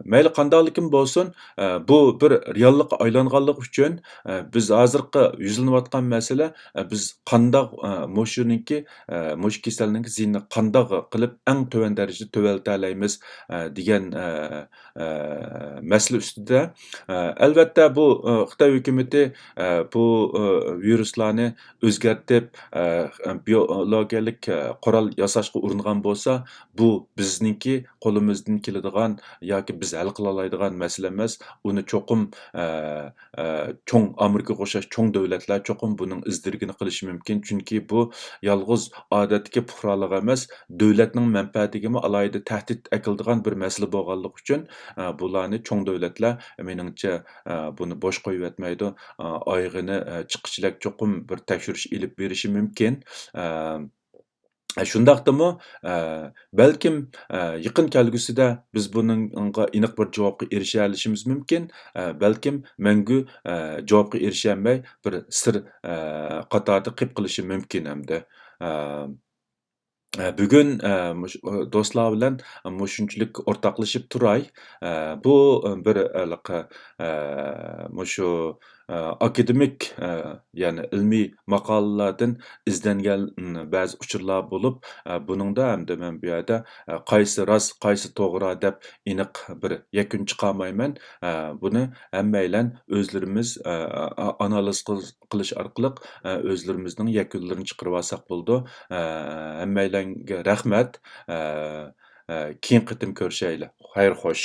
مەيلى قانداقلىكىن بولسۇن، ئە، بۇ بىر رېئاللىققا ئايلانغانلىقى ئۈچۈن، ئە، بىز ھازىرقى يۈزلىنىۋاتقان مەسىلە، ئە، بىز قانداق، ئە، مۇشۇنىڭكى، ئە، مۇشۇ كېسەلنىڭكى زىيىنىنى قانداق قىلىپ ئەڭ تۆۋەن دەرىجىدە تۆۋەنلىتەلەيمىز، ئە، دېگەن، ئە، ئە، مەسىلە ئۈستىدە. ئە، ئەلۋەتتە، بۇ، ئە، خىتاي ھۆكۈمىتى، ئە، بۇ، ئە، ۋىرۇسلارنى ئۆزگەرتىپ، ئە، بىيولوگىيەلىك، ئە، قورال ياساشقا ئۇرۇنغان بولسا، بۇ بىزنىڭكى قولىمىزدىن كېلىدىغان ياكى بىز ھەل قىلالايدىغان مەسىلە ئەمەس. ئۇنى چوقۇم، ئە، ئە، چوڭ، ئامېرىكىغا ئوخشاش چوڭ دۆلەتلەر چوقۇم بۇنىڭ ئىز دېرىكىنى قىلىشى مۇمكىن. چۈنكى بۇ يالغۇز ئادەتتىكى پۇقرالىق ئەمەس، دۆلەتنىڭ مەنپەئەتىگىمۇ ئالاھىدە تەھدىت ئەكېلىدىغان بىر مەسىلە بولغانلىقى ئۈچۈن، ئە، بۇلارنى چوڭ دۆلەتلەر، مېنىڭچە، ئە، بۇنى بوش قويۇۋەتمەيدۇ. ئە، ئايىغىنى، ئە، چىققۇچىلەك چوقۇم بىر تەكشۈرۈش ئېلىپ بېرىشى مۇمكىن. ئە، ئە، شۇنداقتىمۇ، ئە، بەلكىم، ئە، يېقىن كەلگۈسىدە بىز بۇنىڭغا ئېنىق بىر جاۋابقا ئېرىشەلىشىمىز مۇمكىن. ئە، بەلكىم مەڭگۈ، ئە، جاۋابقا ئېرىشەلمەي بىر سىر، ئە، قاتارىدا قېلىپ قېلىشى مۇمكىن ئەمدى. ئە، ئە، بۈگۈن، ئە، مۇش-، ئۇ، دوستلار بىلەن مۇشۇنچىلىك ئورتاقلىشىپ تۇراي. ئە، بۇ، ئە، بىر، ئە، ھېلىقى، ئە، مۇشۇ، ئە، ئاكادېمىك، ئە، يەنى ئىلمىي ماقالىلەردىن ئىزدەنگەن، م، بەزى ئۇچۇرلار بولۇپ، ئە، بۇنىڭدا ئەمدى مەن بۇ يەردە، ئە، قايسى راست، قايسى توغرا دەپ ئېنىق بىر يەكۈن چىقارمايمەن. ئە، بۇنى ھەممەيلەن ئۆزلىرىمىز، ئە، ئە، ئانالىز قىل-، قىلىش ئارقىلىق، ئە، ئۆزلىرىمىزنىڭ يەكۈنلىرىنى چىقىرىۋالساق بولىدۇ. ئە، ھەممەيلەنگە رەھمەت. ئە، ئە، كېيىنكى قېتىم كۆرۈشەيلى. خەير خوش.